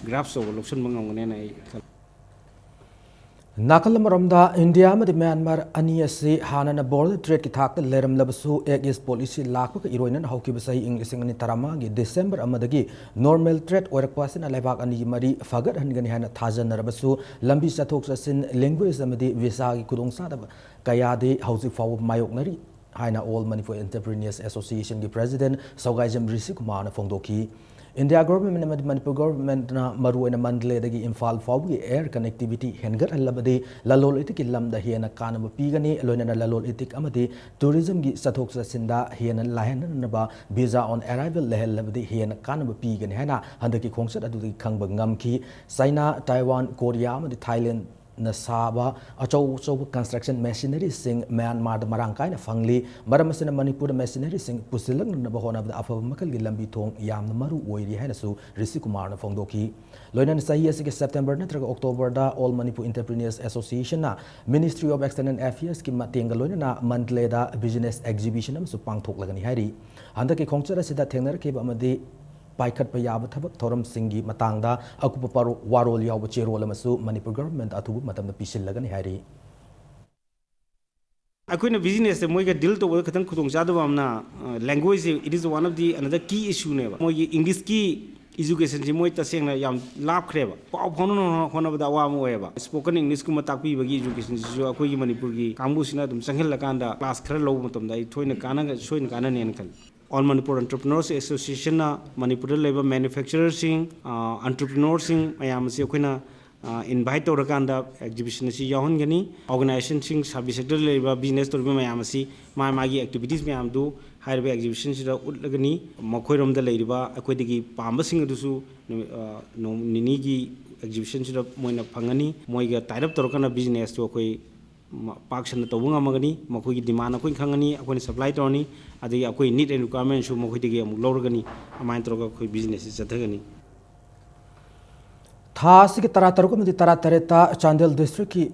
ꯒ꯭ꯔꯥꯐ ꯇꯧꯕ ꯂꯧꯁꯤꯟꯕ ꯉꯝꯒꯅꯦꯅ ꯑꯩ ꯈꯜꯂꯤ꯫ ꯅꯥꯀꯜ ꯑꯃꯔꯣꯝꯗ, ꯏꯟꯗꯤꯌꯥ ꯑꯃꯗꯤ ꯃ꯭ꯌꯥꯟꯃꯥꯔ ꯑꯅꯤ ꯑꯁꯤ ꯍꯥꯟꯅꯅ border tradeꯀꯤ ꯊꯥꯛꯇ ꯂꯩꯔꯝꯂꯕꯁꯨ, Act East policy ꯂꯥꯛꯄꯒ ꯏꯔꯣꯏꯅꯅ ꯍꯧꯈꯤꯕ ꯆꯍꯤ ꯏꯪ ꯂꯤꯁꯤꯡ ꯑꯅꯤ ꯇꯔꯥꯃꯉꯥꯒꯤ ꯗꯤꯁꯦꯝꯕꯔ ꯑꯃꯗꯒꯤ normal trade ꯑꯣꯏꯔꯛꯄ ꯑꯁꯤꯅ ꯂꯩꯕꯥꯛ ꯑꯅꯤꯒꯤ ꯃꯔꯤ ꯐꯒꯠꯍꯟꯒꯅꯤ ꯍꯥꯏꯅ ꯊꯥꯖꯅꯔꯕꯁꯨ, ꯂꯝꯕꯤ ꯆꯠꯊꯣꯛ ꯆꯠꯁꯤꯟ, language ꯑꯃꯗꯤ visaꯒꯤ ꯈꯨꯗꯣꯡꯆꯥꯗꯕ ꯀꯌꯥꯗꯤ ꯍꯧꯖꯤꯛ ꯐꯥꯎꯕ ꯃꯥꯌꯣꯛꯅꯔꯤ ꯍꯥꯏꯅ All Manipur Entrepreneurs Associationꯒꯤ president ꯁꯧꯒꯥꯏꯖꯝ ꯔꯤꯁꯤ ꯀꯨꯃꯥꯔꯅ ꯐꯣꯡꯗꯣꯛꯈꯤ꯫ ꯏꯟꯗꯤꯌꯥ government ꯑꯃꯗꯤ ꯃꯅꯤꯄꯨꯔ governmentꯅ ꯃꯔꯨꯑꯣꯏꯅ ꯃꯟꯗꯂꯦꯗꯒꯤ ꯏꯝꯐꯥꯜ ꯐꯥꯎꯕꯒꯤ air connectivity ꯍꯦꯟꯒꯠꯍꯜꯂꯕꯗꯤ ꯂꯂꯣꯟ ꯏꯇꯤꯛꯀꯤ ꯂꯝꯗ ꯍꯦꯟꯅ ꯀꯥꯟꯅꯕ ꯄꯤꯒꯅꯤ, ꯂꯣꯏꯅꯅ ꯂꯂꯣꯟ ꯏꯇꯤꯛ ꯑꯃꯗꯤ tourismꯒꯤ ꯆꯠꯊꯣꯛ ꯆꯠꯁꯤꯟꯗ ꯍꯦꯟꯅ ꯂꯥꯏꯍꯟꯅꯅꯕ visa on arrival ꯂꯩꯍꯜꯂꯕꯗꯤ ꯍꯦꯟꯅ ꯀꯥꯟꯅꯕ ꯄꯤꯒꯅꯤ ꯍꯥꯏꯅ ꯍꯟꯗꯛꯀꯤ ꯈꯣꯡꯆꯠ ꯑꯗꯨꯗꯒꯤ ꯈꯪꯕ ꯉꯝꯈꯤ꯫ ꯆꯥꯏꯅꯥ, ꯇꯥꯏꯋꯥꯟ, ꯀꯣꯔꯤꯌꯥ ꯑꯃꯗꯤ ꯊꯥꯏꯂꯦꯟ ꯅ ꯁꯥꯕ ꯑꯆꯧ ꯑꯆꯧꯕ construction machineryꯁꯤꯡ ꯃ꯭ꯌꯥꯟꯃꯥꯔꯗ ꯃꯔꯥꯡ ꯀꯥꯏꯅ ꯐꯪꯂꯤ꯫ ꯃꯔꯝ ꯑꯁꯤꯅ ꯃꯅꯤꯄꯨꯔꯗ machineryꯁꯤꯡ ꯄꯨꯁꯤꯜꯂꯛꯅꯅꯕ ꯍꯣꯠꯅꯕꯗ ꯑꯐꯕ ꯃꯈꯜꯒꯤ ꯂꯝꯕꯤ ꯊꯣꯡ ꯌꯥꯝꯅ ꯃꯔꯨ ꯑꯣꯏꯔꯤ ꯍꯥꯏꯅꯁꯨ ꯔꯤꯁꯤ ꯀꯨꯃꯥꯔꯅ ꯐꯣꯡꯗꯣꯛꯈꯤ꯫ ꯂꯣꯏꯅꯅ ꯆꯍꯤ ꯑꯁꯤꯒꯤ ꯁꯦꯞꯇꯦꯝꯕꯔ ꯅꯠꯇ꯭ꯔꯒ ꯑꯣꯛꯇꯣꯕꯔꯗ All Manipur Entrepreneurs Associationꯅ Ministry of External Affairsꯀꯤ ꯃꯇꯦꯡꯒ ꯂꯣꯏꯅꯅ ꯃꯟꯗꯂꯦꯗ business exhibition ꯑꯃꯁꯨ ꯄꯥꯡꯊꯣꯛꯂꯒꯅꯤ ꯍꯥꯏꯔꯤ꯫ ꯍꯟꯗꯛꯀꯤ ꯈꯣꯡꯆꯠ ꯑꯁꯤꯗ ꯊꯦꯡꯅꯔꯛꯈꯤꯕ ꯑꯃꯗꯤ ꯄꯥꯏꯈꯠꯄ ꯌꯥꯕ ꯊꯕꯛ ꯊꯧꯔꯝꯁꯤꯡꯒꯤ ꯃꯇꯥꯡꯗ ꯑꯀꯨꯞꯄ ꯄꯥꯔꯣ-, ꯋꯥꯔꯣꯜ ꯌꯥꯎꯕ ꯆꯦꯔꯣꯜ ꯑꯃꯁꯨ ꯃꯅꯤꯄꯨꯔ government ꯑꯊꯨꯕ ꯃꯇꯝꯗ ꯄꯤꯁꯤꯜꯂꯒꯅꯤ ꯍꯥꯏꯔꯤ꯫ ꯑꯩꯈꯣꯏꯅ businessꯇ ꯃꯣꯏꯒ deal ꯇꯧꯕꯗ ꯈꯤꯇꯪ ꯈꯨꯗꯣꯡꯆꯥꯗꯕ ꯑꯃꯅ, ꯑ, languageꯁꯦ, it is one of the another key issueꯅꯦꯕ꯫ ꯃꯣꯏꯒꯤ Englishꯀꯤ educationꯁꯤ ꯃꯣꯏ ꯇꯁꯦꯡꯅ ꯌꯥꯝ ꯂꯥꯞꯈ꯭ꯔꯦꯕ꯫ ꯄꯥꯎ ꯐꯥꯎꯅꯅꯕ ꯍꯣꯠꯅꯕꯗ ꯑꯋꯥꯕ ꯑꯃ ꯑꯣꯏꯌꯦꯕ꯫ Spoken Englishꯀꯨꯝꯕ ꯇꯥꯛꯄꯤꯕꯒꯤ educationꯁꯤꯁꯨ ꯑꯩꯈꯣꯏꯒꯤ ꯃꯅꯤꯄꯨꯔꯒꯤ ꯀꯥꯡꯕꯨꯁꯤꯅ ꯑꯗꯨꯝ ꯆꯪꯍꯜꯂꯀꯥꯟꯗ class ꯈꯔ ꯂꯧꯕ ꯃꯇꯝꯗ ꯑꯩ ꯊꯣꯏꯅ ꯀꯥꯟꯅꯒ-, ꯁꯣꯏꯅ ꯀꯥꯟꯅꯅꯦꯅ ꯈꯜꯂꯤ꯫ All Manipur Entrepreneurs Associationꯅ ꯃꯅꯤꯄꯨꯔꯗ ꯂꯩꯕ manufacturerꯁꯤꯡ, ꯑ, entrepreneurꯁꯤꯡ ꯃꯌꯥꯝ ꯑꯁꯤ ꯑꯩꯈꯣꯏꯅ, ꯑ, invite ꯇꯧꯔꯀꯥꯟꯗ exhibition ꯑꯁꯤ ꯌꯥꯎꯍꯟꯒꯅꯤ꯫ Organizationꯁꯤꯡ, service sectorꯗ ꯂꯩꯔꯤꯕ business ꯇꯧꯔꯤꯕ ꯃꯌꯥꯝ ꯑꯁꯤ ꯃꯥ ꯃꯥꯒꯤ activities ꯃꯌꯥꯝꯗꯨ ꯍꯥꯏꯔꯤꯕ exhibitionꯁꯤꯗ ꯎꯠꯂꯒꯅꯤ꯫ ꯃꯈꯣꯏꯔꯣꯝꯗ ꯂꯩꯔꯤꯕ ꯑꯩꯈꯣꯏꯗꯒꯤ ꯄꯥꯝꯕꯁꯤꯡ ꯑꯗꯨꯁꯨ ꯅꯨꯃꯤꯠ, ꯑ, ꯅꯣꯡ ꯅꯤꯅꯤꯒꯤ exhibitionꯁꯤꯗ ꯃꯣꯏꯅ ꯐꯪꯒꯅꯤ꯫ ꯃꯣꯏꯒ tie up ꯇꯧꯔꯀꯥꯟꯗ businessꯇꯨ ꯑꯩꯈꯣꯏ ꯃ-, ꯄꯥꯛ ꯁꯟꯅ ꯇꯧꯕ ꯉꯝꯃꯒꯅꯤ꯫ ꯃꯈꯣꯏꯒꯤ demand ꯑꯩꯈꯣꯏꯅ ꯈꯪꯉꯅꯤ, ꯑꯩꯈꯣꯏꯅ supply ꯇꯧꯔꯅꯤ, ꯑꯗꯒꯤ ꯑꯩꯈꯣꯏ need and requirementꯁꯨ ꯃꯈꯣꯏꯗꯒꯤ ꯑꯃꯨꯛ ꯂꯧꯔꯒꯅꯤ꯫ ꯑꯗꯨꯃꯥꯏꯅ ꯇꯧꯔꯒ ꯑꯩꯈꯣꯏ businessꯁꯤ ꯆꯠꯊꯒꯅꯤ꯫ ꯊꯥ ꯑꯁꯤꯒꯤ ꯇꯔꯥꯇꯔꯨꯛ ꯑꯃꯗꯤ ꯇꯔꯥꯇꯔꯦꯠꯇ ꯆꯥꯟꯗꯦꯜ districtꯀꯤ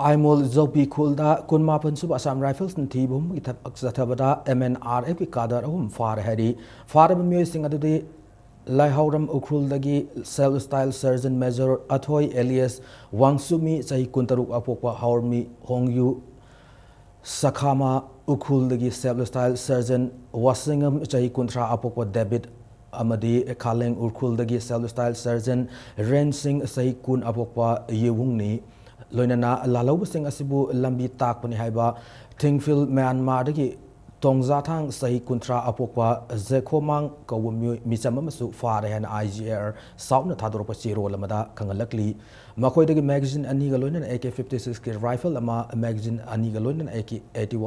ꯑꯥꯏꯃꯣꯜ ꯖꯧꯄꯤ ꯈꯨꯜꯗ ꯀꯨꯟꯃꯥꯄꯟ ꯁꯨꯕ Assam Riflesꯅ ꯊꯤꯕ ꯍꯨꯝꯕꯒꯤ ꯊꯕꯛ ꯆꯠꯊꯕꯗ M N R Fꯀꯤ cadre ꯑꯍꯨꯝ ꯐꯥꯔꯦ ꯍꯥꯏꯔꯤ꯫ ꯐꯥꯔꯕ ꯃꯤꯑꯣꯏꯁꯤꯡ ꯑꯗꯨꯗꯤ ꯂꯥꯏꯍꯧꯔꯝ ꯎꯈ꯭ꯔꯨꯜꯗꯒꯤ self style surgeon major ꯑꯊꯣꯏ alias ꯋꯥꯡꯁꯨꯃꯤ ꯆꯍꯤ ꯀꯨꯟꯇꯔꯨꯛ ꯑꯄꯣꯛꯄ ꯍꯥꯎꯔꯃꯤ ꯍꯣꯡꯌꯨ ꯁꯈꯥꯃꯥ ꯎꯈ꯭ꯔꯨꯜꯗꯒꯤ self style surgeon ꯋꯥꯁꯤꯡꯉꯝ ꯆꯍꯤ ꯀꯨꯟꯊ꯭ꯔꯥ ꯑꯄꯣꯛꯄ ꯗꯦꯕꯤꯠ ꯑꯃꯗꯤ ꯈꯥꯂꯦꯡ ꯎꯈ꯭ꯔꯨꯜꯗꯒꯤ self style surgeon ꯔꯦꯟ ꯁꯤꯡ ꯆꯍꯤ ꯀꯨꯟ ꯑꯄꯣꯛꯄ ꯌꯦꯋꯨꯡꯅꯤ꯫ ꯂꯣꯏꯅꯅ ꯂꯥꯜꯍꯧꯕꯁꯤꯡ ꯑꯁꯤꯕꯨ ꯂꯝꯕꯤ ꯇꯥꯛꯄꯅꯤ ꯍꯥꯏꯕ ꯊꯤꯡꯐꯤꯜ ꯃ꯭ꯌꯥꯟꯃꯥꯔꯗꯒꯤ ꯇꯣꯡꯖꯥꯊꯥꯡ ꯆꯍꯤ ꯀꯨꯟꯊ꯭ꯔꯥ ꯑꯄꯣꯛꯄ ꯖꯦꯈꯣꯃꯥꯡ ꯀꯧꯕ ꯃꯤꯑꯣꯏ ꯃꯤꯆꯝ ꯑꯃꯁꯨ ꯐꯥꯔꯦ ꯍꯥꯏꯅ I G R Southꯅ ꯊꯥꯗꯣꯔꯛꯄ ꯆꯦꯔꯣꯜ ꯑꯃꯗ ꯈꯪꯍꯜꯂꯛꯂꯤ꯫ ꯃꯈꯣꯏꯗꯒꯤ magazine ꯑꯅꯤꯒ ꯂꯣꯏꯅꯅ A K fifty sixꯀꯤ rifle ꯑꯃ, magazine ꯑꯅꯤꯒ ꯂꯣꯏꯅꯅ A K eighty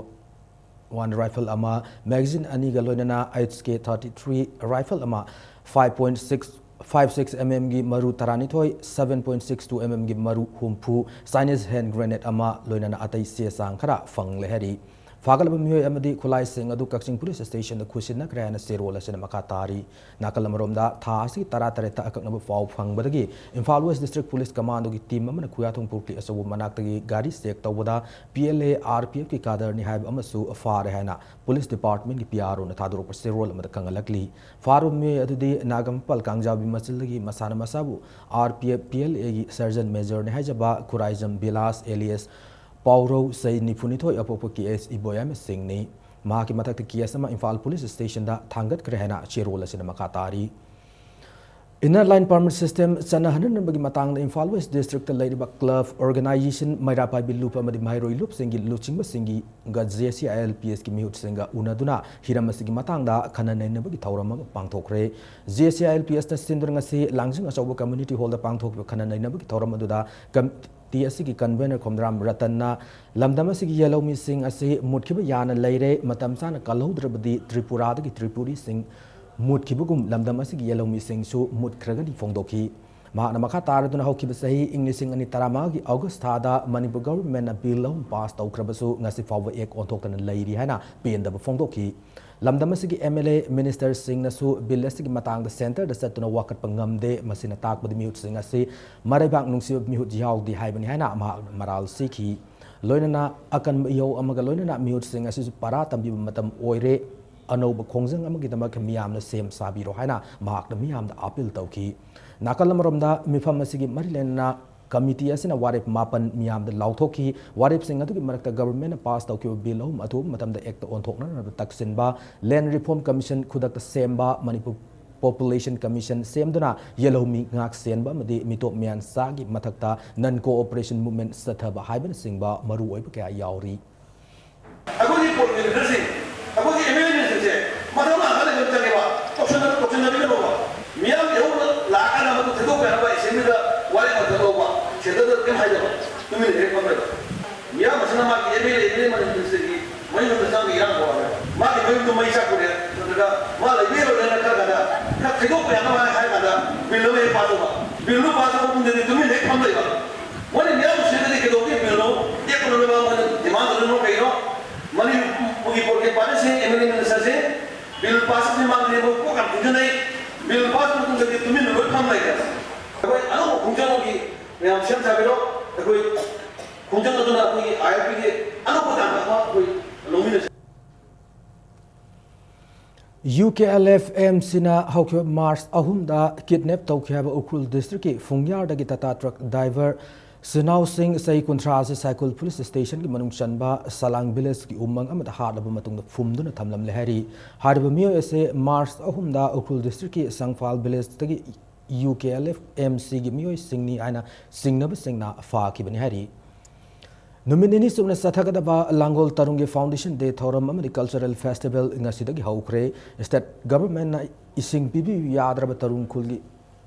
one rifle ꯑꯃ, magazine ꯑꯅꯤꯒ ꯂꯣꯏꯅꯅ H K thirty three rifle ꯑꯃ, five point six five six mmꯒꯤ ꯃꯔꯨ ꯇꯔꯥꯅꯤꯊꯣꯏ, seven point six two mmꯒꯤ ꯃꯔꯨ ꯍꯨꯝꯐꯨ, Chinese hand grenade ꯑꯃ, ꯂꯣꯏꯅꯅ ꯑꯇꯩ ꯆꯦ ꯆꯥꯡ ꯈꯔ ꯐꯪꯂꯦ ꯍꯥꯏꯔꯤ꯫ ꯐꯥꯒꯠꯂꯕ ꯃꯤꯑꯣꯏ ꯑꯃꯗꯤ ꯈꯨꯠꯂꯥꯏꯁꯤꯡ ꯑꯗꯨ ꯀꯛꯆꯤꯡ police stationꯗ ꯈꯨꯠꯁꯤꯟꯅꯈ꯭ꯔꯦ ꯍꯥꯏꯅ ꯆꯦꯔꯣꯜ ꯑꯁꯤꯅ ꯃꯈꯥ ꯇꯥꯔꯤ꯫ ꯅꯥꯀꯜ ꯑꯃꯔꯣꯝꯗ, ꯊꯥ ꯑꯁꯤꯒꯤ ꯇꯔꯥꯇꯔꯦꯠꯇ ꯑꯀꯛꯅꯕ ꯄꯥꯎ ꯐꯪꯕꯗꯒꯤ Imphal West District Police Commandoꯒꯤ team ꯑꯃꯅ ꯈꯨꯌꯥꯊꯣꯡ ꯄꯨꯈ꯭ꯔꯤ ꯑꯆꯧꯕ ꯃꯅꯥꯛꯇꯒꯤ ꯒꯥꯔꯤ check ꯇꯧꯕꯗ P L A R P Fꯀꯤ cadreꯅꯤ ꯍꯥꯏꯕ ꯑꯃꯁꯨ ꯐꯥꯔꯦ ꯍꯥꯏꯅ police departmentꯀꯤ P R Oꯅ ꯊꯥꯗꯣꯔꯛꯄ ꯆꯦꯔꯣꯜ ꯑꯃꯗ ꯈꯪꯍꯜꯂꯛꯂꯤ꯫ ꯐꯥꯔꯕ ꯃꯤꯑꯣꯏ ꯑꯗꯨꯗꯤ ꯅꯥꯒꯥꯃꯄꯥꯜ ꯀꯥꯡꯖꯥꯕꯤ ꯃꯆꯤꯜꯗꯒꯤ ꯃꯁꯥꯅ ꯃꯁꯥꯕꯨ R P F P L Aꯒꯤ surgeon majorꯅꯤ ꯍꯥꯏꯖꯕ ꯈꯨꯔꯥꯏꯖꯝ ꯕꯤꯂꯥꯁ alias ꯄꯥꯎꯔꯧ ꯆꯍꯤ ꯅꯤꯐꯨꯅꯤꯊꯣꯏ ꯑꯄꯣꯛꯄ K S ꯏꯕꯣꯌꯥꯏꯃ ꯁꯤꯡꯅꯤ꯫ ꯃꯍꯥꯛꯀꯤ ꯃꯊꯛꯇ case ꯑꯃ ꯏꯝꯐꯥꯜ police stationꯗ ꯊꯥꯡꯒꯠꯈ꯭ꯔꯦ ꯍꯥꯏꯅ ꯆꯦꯔꯣꯜ ꯑꯁꯤꯅ ꯃꯈꯥ ꯇꯥꯔꯤ꯫ Inner line permit system ꯆꯠꯅꯍꯟꯅꯕꯒꯤ ꯃꯇꯥꯡꯗ ꯏꯝꯐꯥꯜ West Districtꯇ ꯂꯩꯔꯤꯕ club, organization, ꯃꯩꯔꯥ ꯄꯥꯏꯕꯤ ꯂꯨꯞ ꯑꯃꯗꯤ ꯃꯍꯩꯔꯣꯏ ꯂꯨꯞꯁꯤꯡꯒꯤ ꯂꯨꯆꯤꯡꯕꯁꯤꯡꯒꯤ ꯒ-, J C I L P Sꯀꯤ ꯃꯤꯍꯨꯠꯁꯤꯡꯒ ꯎꯅꯗꯨꯅ ꯍꯤꯔꯝ ꯑꯁꯤꯒꯤ ꯃꯇꯥꯡꯗ ꯈꯟꯅ ꯅꯩꯅꯕꯒꯤ ꯊꯧꯔꯝ ꯑꯃ ꯄꯥꯡꯊꯣꯛꯈ꯭ꯔꯦ꯫ J C I L P Sꯅ ꯁꯤꯟꯗꯨꯅ ꯉꯁꯤ ꯂꯥꯡꯖꯤꯡ ꯑꯆꯧꯕ community hallꯗ ꯄꯥꯡꯊꯣꯛꯈꯤꯕ ꯈꯟꯅ ꯅꯩꯅꯕꯒꯤ ꯊꯧꯔꯝ ꯑꯗꯨꯗ committee ꯑꯁꯤꯒꯤ convener ꯈꯣꯝꯗ꯭ꯔꯥꯝ ꯔꯇꯟꯅ ꯂꯝꯗꯝ ꯑꯁꯤꯒꯤ ꯌꯦꯜꯍꯧꯃꯤꯁꯤꯡ ꯑꯁꯤ ꯃꯨꯠꯈꯤꯕ ꯌꯥꯅ ꯂꯩꯔꯦ, ꯃꯇꯝ ꯆꯥꯅ ꯀꯜꯍꯧꯗ꯭ꯔꯕꯗꯤ ꯇ꯭ꯔꯤꯄꯨꯔꯥꯗꯒꯤ ꯇ꯭ꯔꯤꯄꯨꯔꯤꯁꯤꯡ ꯃꯨꯠꯈꯤꯕꯒꯨꯝ ꯂꯝꯗꯝ ꯑꯁꯤꯒꯤ ꯌꯦꯜꯍꯧꯃꯤꯁꯤꯡꯁꯨ ꯃꯨꯠꯈ꯭ꯔꯒꯅꯤ ꯐꯣꯡꯗꯣꯛꯈꯤ꯫ ꯃꯍꯥꯛꯅ ꯃꯈꯥ ꯇꯥꯔꯗꯨꯅ ꯍꯧꯈꯤꯕ ꯆꯍꯤ ꯏꯪ ꯂꯤꯁꯤꯡ ꯑꯅꯤ ꯇꯔꯥꯃꯉꯥꯒꯤ August ꯊꯥꯗ ꯃꯅꯤꯄꯨꯔ governmentꯅ bill ꯑꯍꯨꯝ pass ꯇꯧꯈ꯭ꯔꯕꯁꯨ ꯉꯁꯤ ꯐꯥꯎꯕ act ꯑꯣꯟꯊꯣꯛꯇꯅ ꯂꯩꯔꯤ ꯍꯥꯏꯅ ꯄꯦꯟꯗꯕ ꯐꯣꯡꯗꯣꯛꯈꯤ꯫ ꯂꯝꯗꯝ ꯑꯁꯤꯒꯤ M L A, ministerꯁꯤꯡꯅꯁꯨ bill ꯑꯁꯤꯒꯤ ꯃꯇꯥꯡꯗ centreꯗ ꯆꯠꯇꯨꯅ ꯋꯥꯀꯠꯄ ꯉꯝꯗꯦ꯫ ꯃꯁꯤꯅ ꯇꯥꯛꯄꯗꯤ ꯃꯤꯍꯨꯠꯁꯤꯡ ꯑꯁꯤ ꯃꯔꯩꯕꯥꯛ ꯅꯨꯡꯁꯤꯕ ꯃꯤꯍꯨꯠ ꯌꯥꯎꯗꯦ ꯍꯥꯏꯕꯅꯤ ꯍꯥꯏꯅ ꯃꯍꯥꯛꯅ ꯃꯔꯥꯜ ꯁꯤꯈꯤ꯫ ꯂꯣꯏꯅꯅ ꯑꯀꯟꯕ ꯏꯍꯧ ꯑꯃꯒ ꯂꯣꯏꯅꯅ ꯃꯤꯍꯨꯠꯁꯤꯡ ꯑꯁꯤꯁꯨ ꯄꯔꯥ ꯇꯝꯕꯤꯕ ꯃꯇꯝ ꯑꯣꯏꯔꯦ꯫ ꯑꯅꯧꯕ ꯈꯣꯡꯖꯪ ꯑꯃꯒꯤꯗꯃꯛ ꯃꯤꯌꯥꯝꯅ ꯁꯦꯝ ꯁꯥꯕꯤꯔꯣ ꯍꯥꯏꯅ ꯃꯍꯥꯛꯅ ꯃꯤꯌꯥꯝꯗ ꯑꯥꯄꯤꯜ ꯇꯧꯈꯤ꯫ ꯅꯥꯀꯜ ꯑꯃꯔꯣꯝꯗ, ꯃꯤꯐꯝ ꯑꯁꯤꯒꯤ ꯃꯔꯤ ꯂꯩꯅꯅ ꯀꯃꯤꯇꯤ ꯑꯁꯤꯅ ꯋꯥꯔꯦꯞ ꯃꯥꯄꯟ ꯃꯤꯌꯥꯝꯗ ꯂꯥꯎꯊꯣꯛꯈꯤ꯫ ꯋꯥꯔꯦꯞꯁꯤꯡ ꯑꯗꯨꯒꯤ ꯃꯔꯛꯇ ꯒꯚꯔꯟꯃꯦꯟꯠꯅ ꯄꯥꯁ ꯇꯧꯈꯤꯕ ꯕꯤꯜ ꯑꯍꯨꯝ ꯑꯊꯨꯕ ꯃꯇꯝꯗ ꯑꯦꯛꯇ ꯑꯣꯟꯊꯣꯛꯅꯅꯕ ꯇꯛꯁꯤꯟꯕ, ꯂꯦꯟ ꯔꯤꯐꯣꯔꯝ ꯀꯃꯤꯁꯟ ꯈꯨꯗꯛꯇ ꯁꯦꯝꯕ, ꯃꯅꯤꯄꯨꯔ ꯄꯣꯄꯨꯂꯦꯁꯟ ꯀꯃꯤꯁꯟ ꯁꯦꯝꯗꯨꯅ ꯌꯦꯜꯍꯧꯃꯤ ꯉꯥꯛ ꯁꯦꯟꯕ ꯑꯃꯗꯤ ꯃꯤꯇꯣꯞ ꯃꯤꯌꯥꯟꯆꯥꯒꯤ ꯃꯊꯛꯇ ꯅꯟ ꯀꯣꯑꯣꯄꯔꯦꯁꯟ ꯃꯨꯚꯃꯦꯟꯠ ꯆꯠꯊꯕ ꯍꯥꯏꯕꯅꯆꯤꯡꯕ ꯃꯔꯨꯑꯣꯏꯕ ꯀꯌꯥ ꯌꯥꯎꯔꯤ꯫ ꯑꯩꯈꯣꯏꯒꯤ ꯄꯣꯠ ꯂꯤꯗꯔꯁꯤꯡ, ꯑꯩꯈꯣꯏꯒꯤ ꯑꯦꯝ ꯑꯦꯜ ꯑꯦꯁꯤꯡꯁꯦ ꯃꯊꯪ ꯂꯥꯛꯀꯥꯟꯗ ꯀꯩꯅꯣ ꯆꯪꯉꯦꯕ, ꯀꯣꯏꯁꯟ ꯀꯣꯏꯁꯟ ꯅꯕꯤꯒꯅꯣꯕ꯫ ꯃꯤꯌꯥꯝꯒꯤ ꯏꯍꯧꯗ ꯂꯥꯛꯑꯀꯥꯟꯗ ꯃꯗꯨ ꯊꯦꯡꯗꯣꯛꯄ ꯌꯥꯅꯕ ꯑꯦꯁꯦꯝꯕ꯭ꯂꯤꯗ ꯋꯥꯔꯦꯞ ꯑꯃ ꯂꯧꯕ, ꯁꯦꯟꯇꯔꯗ ꯀꯩꯝ ꯍꯥꯏꯗꯕ, ꯇꯨꯃꯤꯟꯅ ꯍꯦꯛ ꯐꯝꯂꯩꯕ꯫ ꯃꯤꯌꯥꯝ ꯑꯁꯤꯅ ꯃꯥꯒꯤ M L A, M L A ꯃꯅꯤꯄꯨꯔꯁꯤꯒꯤ ꯃꯌꯨꯝꯗ ꯆꯪꯕ ꯏꯔꯥꯡ ꯍꯧꯔꯛꯑꯦ꯫ ꯃꯥꯒꯤ ꯃꯌꯨꯝꯗꯨ ꯃꯩ ꯆꯥꯛꯄꯅꯦ, ꯅꯠꯇ꯭ꯔꯒ ꯃꯥ ꯂꯩꯕ ꯌꯥꯔꯣꯏꯗꯅ ꯈꯜꯂ ꯀꯥꯟꯗ, ꯈꯔ ꯊꯦꯡꯗꯣꯛꯄ ꯌꯥꯅꯕ ꯍꯥꯏꯅ ꯍꯥꯏꯔ ꯀꯥꯟꯗ ꯕꯤꯜ ꯑꯃ ꯍꯦꯛ ꯄꯥꯁ ꯇꯧꯕ꯫ ꯕꯤꯜꯗꯨ ꯄꯥꯁ ꯇꯧꯕ ꯃꯇꯨꯡꯗꯗꯤ ꯇꯨꯃꯤꯟꯅ ꯍꯦꯛ ꯐꯝ ꯂꯩꯕ꯫ ꯃꯣꯏꯅ ꯃꯤꯌꯥꯝ ꯁꯤꯗꯗꯤ ꯀꯩꯗꯧꯒꯦ ꯕꯤꯜꯅꯣ? ꯇꯦꯛꯄꯅꯣ ꯃꯣꯏꯅ ꯗꯤꯃꯥꯟ ꯇꯧꯔꯤꯅꯣ ꯀꯩꯅꯣ? ꯃꯅꯤꯄꯨꯔꯒꯤ ꯄꯣꯠꯀꯤ ꯄꯥꯔꯇꯤꯁꯤꯡ, ꯑꯦꯝ ꯑꯦꯜ ꯑꯦ ꯃꯤꯅꯤꯁꯇꯔꯁꯤꯡ, ꯕꯤꯜ ꯄꯥꯁ ꯇꯧꯕꯒꯤ ꯃꯃꯥꯡꯗꯗꯤ ꯃꯣꯏ ꯀꯣꯛ ꯌꯥꯝ ꯊꯤꯡꯖꯤꯟꯅꯩ꯫ ꯕꯤꯜ ꯄꯥꯁ ꯇꯧꯕ ꯃꯇꯨꯡꯗꯗꯤ ꯇꯨꯃꯤꯟꯅ ꯂꯣꯏ ꯐꯝ ꯂꯩꯔꯦ꯫ ꯑꯩꯈꯣꯏ ꯑꯅꯧꯕ ꯈꯣꯡꯖꯪ ꯑꯃꯒꯤ ꯃꯌꯥꯝ ꯁꯦꯝ ꯁꯥꯕꯤꯔꯣ꯫ ꯑꯩꯈꯣꯏ ꯈꯣꯡꯖꯪ ꯑꯗꯨꯅ ꯑꯩꯈꯣꯏꯒꯤ ꯑꯥꯏ ꯑꯦꯜ ꯄꯤꯒꯤ ꯑꯅꯧꯕ ꯇꯥꯡꯀꯛ ꯑꯃ ꯑꯩꯈꯣꯏ ꯂꯧꯃꯤꯟꯅꯁꯤ꯫ U K L F M ꯁꯤꯅ ꯍꯧꯈꯤꯕ ꯃꯥꯔꯆ ꯑꯍꯨꯝꯗ ꯀꯤꯗꯅꯦꯞ ꯇꯧꯈꯤ ꯍꯥꯏꯕ ꯎꯈ꯭ꯔꯨꯜ ꯗꯤꯁꯇ꯭ꯔꯤꯛꯀꯤ ꯐꯨꯡꯌꯥꯔꯗꯒꯤ ꯇꯥꯇꯥ ꯇ꯭ꯔꯛ ꯗ꯭ꯔꯥꯏꯚꯔ ꯁꯤꯅꯥꯎ ꯁꯤꯡ, ꯆꯍꯤ ꯀꯨꯟꯊ꯭ꯔꯥ ꯑꯁꯤ ꯁꯥꯏꯀꯨꯜ ꯄꯨꯂꯤꯁ ꯁ꯭ꯇꯦꯁꯟꯒꯤ ꯃꯅꯨꯡ ꯆꯟꯕ ꯁꯂꯥꯡ ꯚꯤꯂꯦꯖꯀꯤ ꯎꯃꯪ ꯑꯃꯗ ꯍꯥꯠꯂꯕ ꯃꯇꯨꯡꯗ ꯐꯨꯝꯗꯨꯅ ꯊꯝꯂꯝꯂꯦ ꯍꯥꯏꯔꯤ꯫ ꯍꯥꯏꯔꯤꯕ ꯃꯤꯑꯣꯏ ꯑꯁꯤ ꯃꯥꯔꯆ ꯑꯍꯨꯝꯗ ꯎꯈ꯭ꯔꯨꯜ ꯗꯤꯁꯇ꯭ꯔꯤꯛꯀꯤ ꯁꯪꯐꯥꯜ ꯚꯤꯂꯦꯖꯇꯒꯤ U K L F M ꯁꯤꯒꯤ ꯃꯤꯑꯣꯏꯁꯤꯡꯅꯤ ꯍꯥꯏꯅ ꯆꯤꯡꯅꯕꯁꯤꯡꯅ ꯐꯥꯈꯤꯕꯅꯤ ꯍꯥꯏꯔꯤ꯫ ꯅꯨꯃꯤꯠ ꯅꯤꯅꯤ ꯆꯨꯞꯅ ꯆꯠꯊꯒꯗꯕ ꯂꯥꯡꯒꯣꯜ ꯇꯔꯨꯡꯒꯤ ꯐꯥꯎꯟꯗꯦꯁꯟ ꯗꯦ ꯊꯧꯔꯝ ꯑꯃꯗꯤ ꯀꯜꯆꯔꯦꯜ ꯐꯦꯁꯇꯤꯚꯦꯜ ꯉꯁꯤꯗꯒꯤ ꯍꯧꯈ꯭ꯔꯦ꯫ ꯁ꯭ꯇꯦꯠ ꯒꯚꯔꯟꯃꯦꯟꯠꯅ ꯏꯁꯤꯡ ꯄꯤꯕꯤꯌꯨ ꯌꯥꯗ꯭ꯔꯕ ꯇꯔꯨꯡ ꯈꯨꯜꯒꯤ,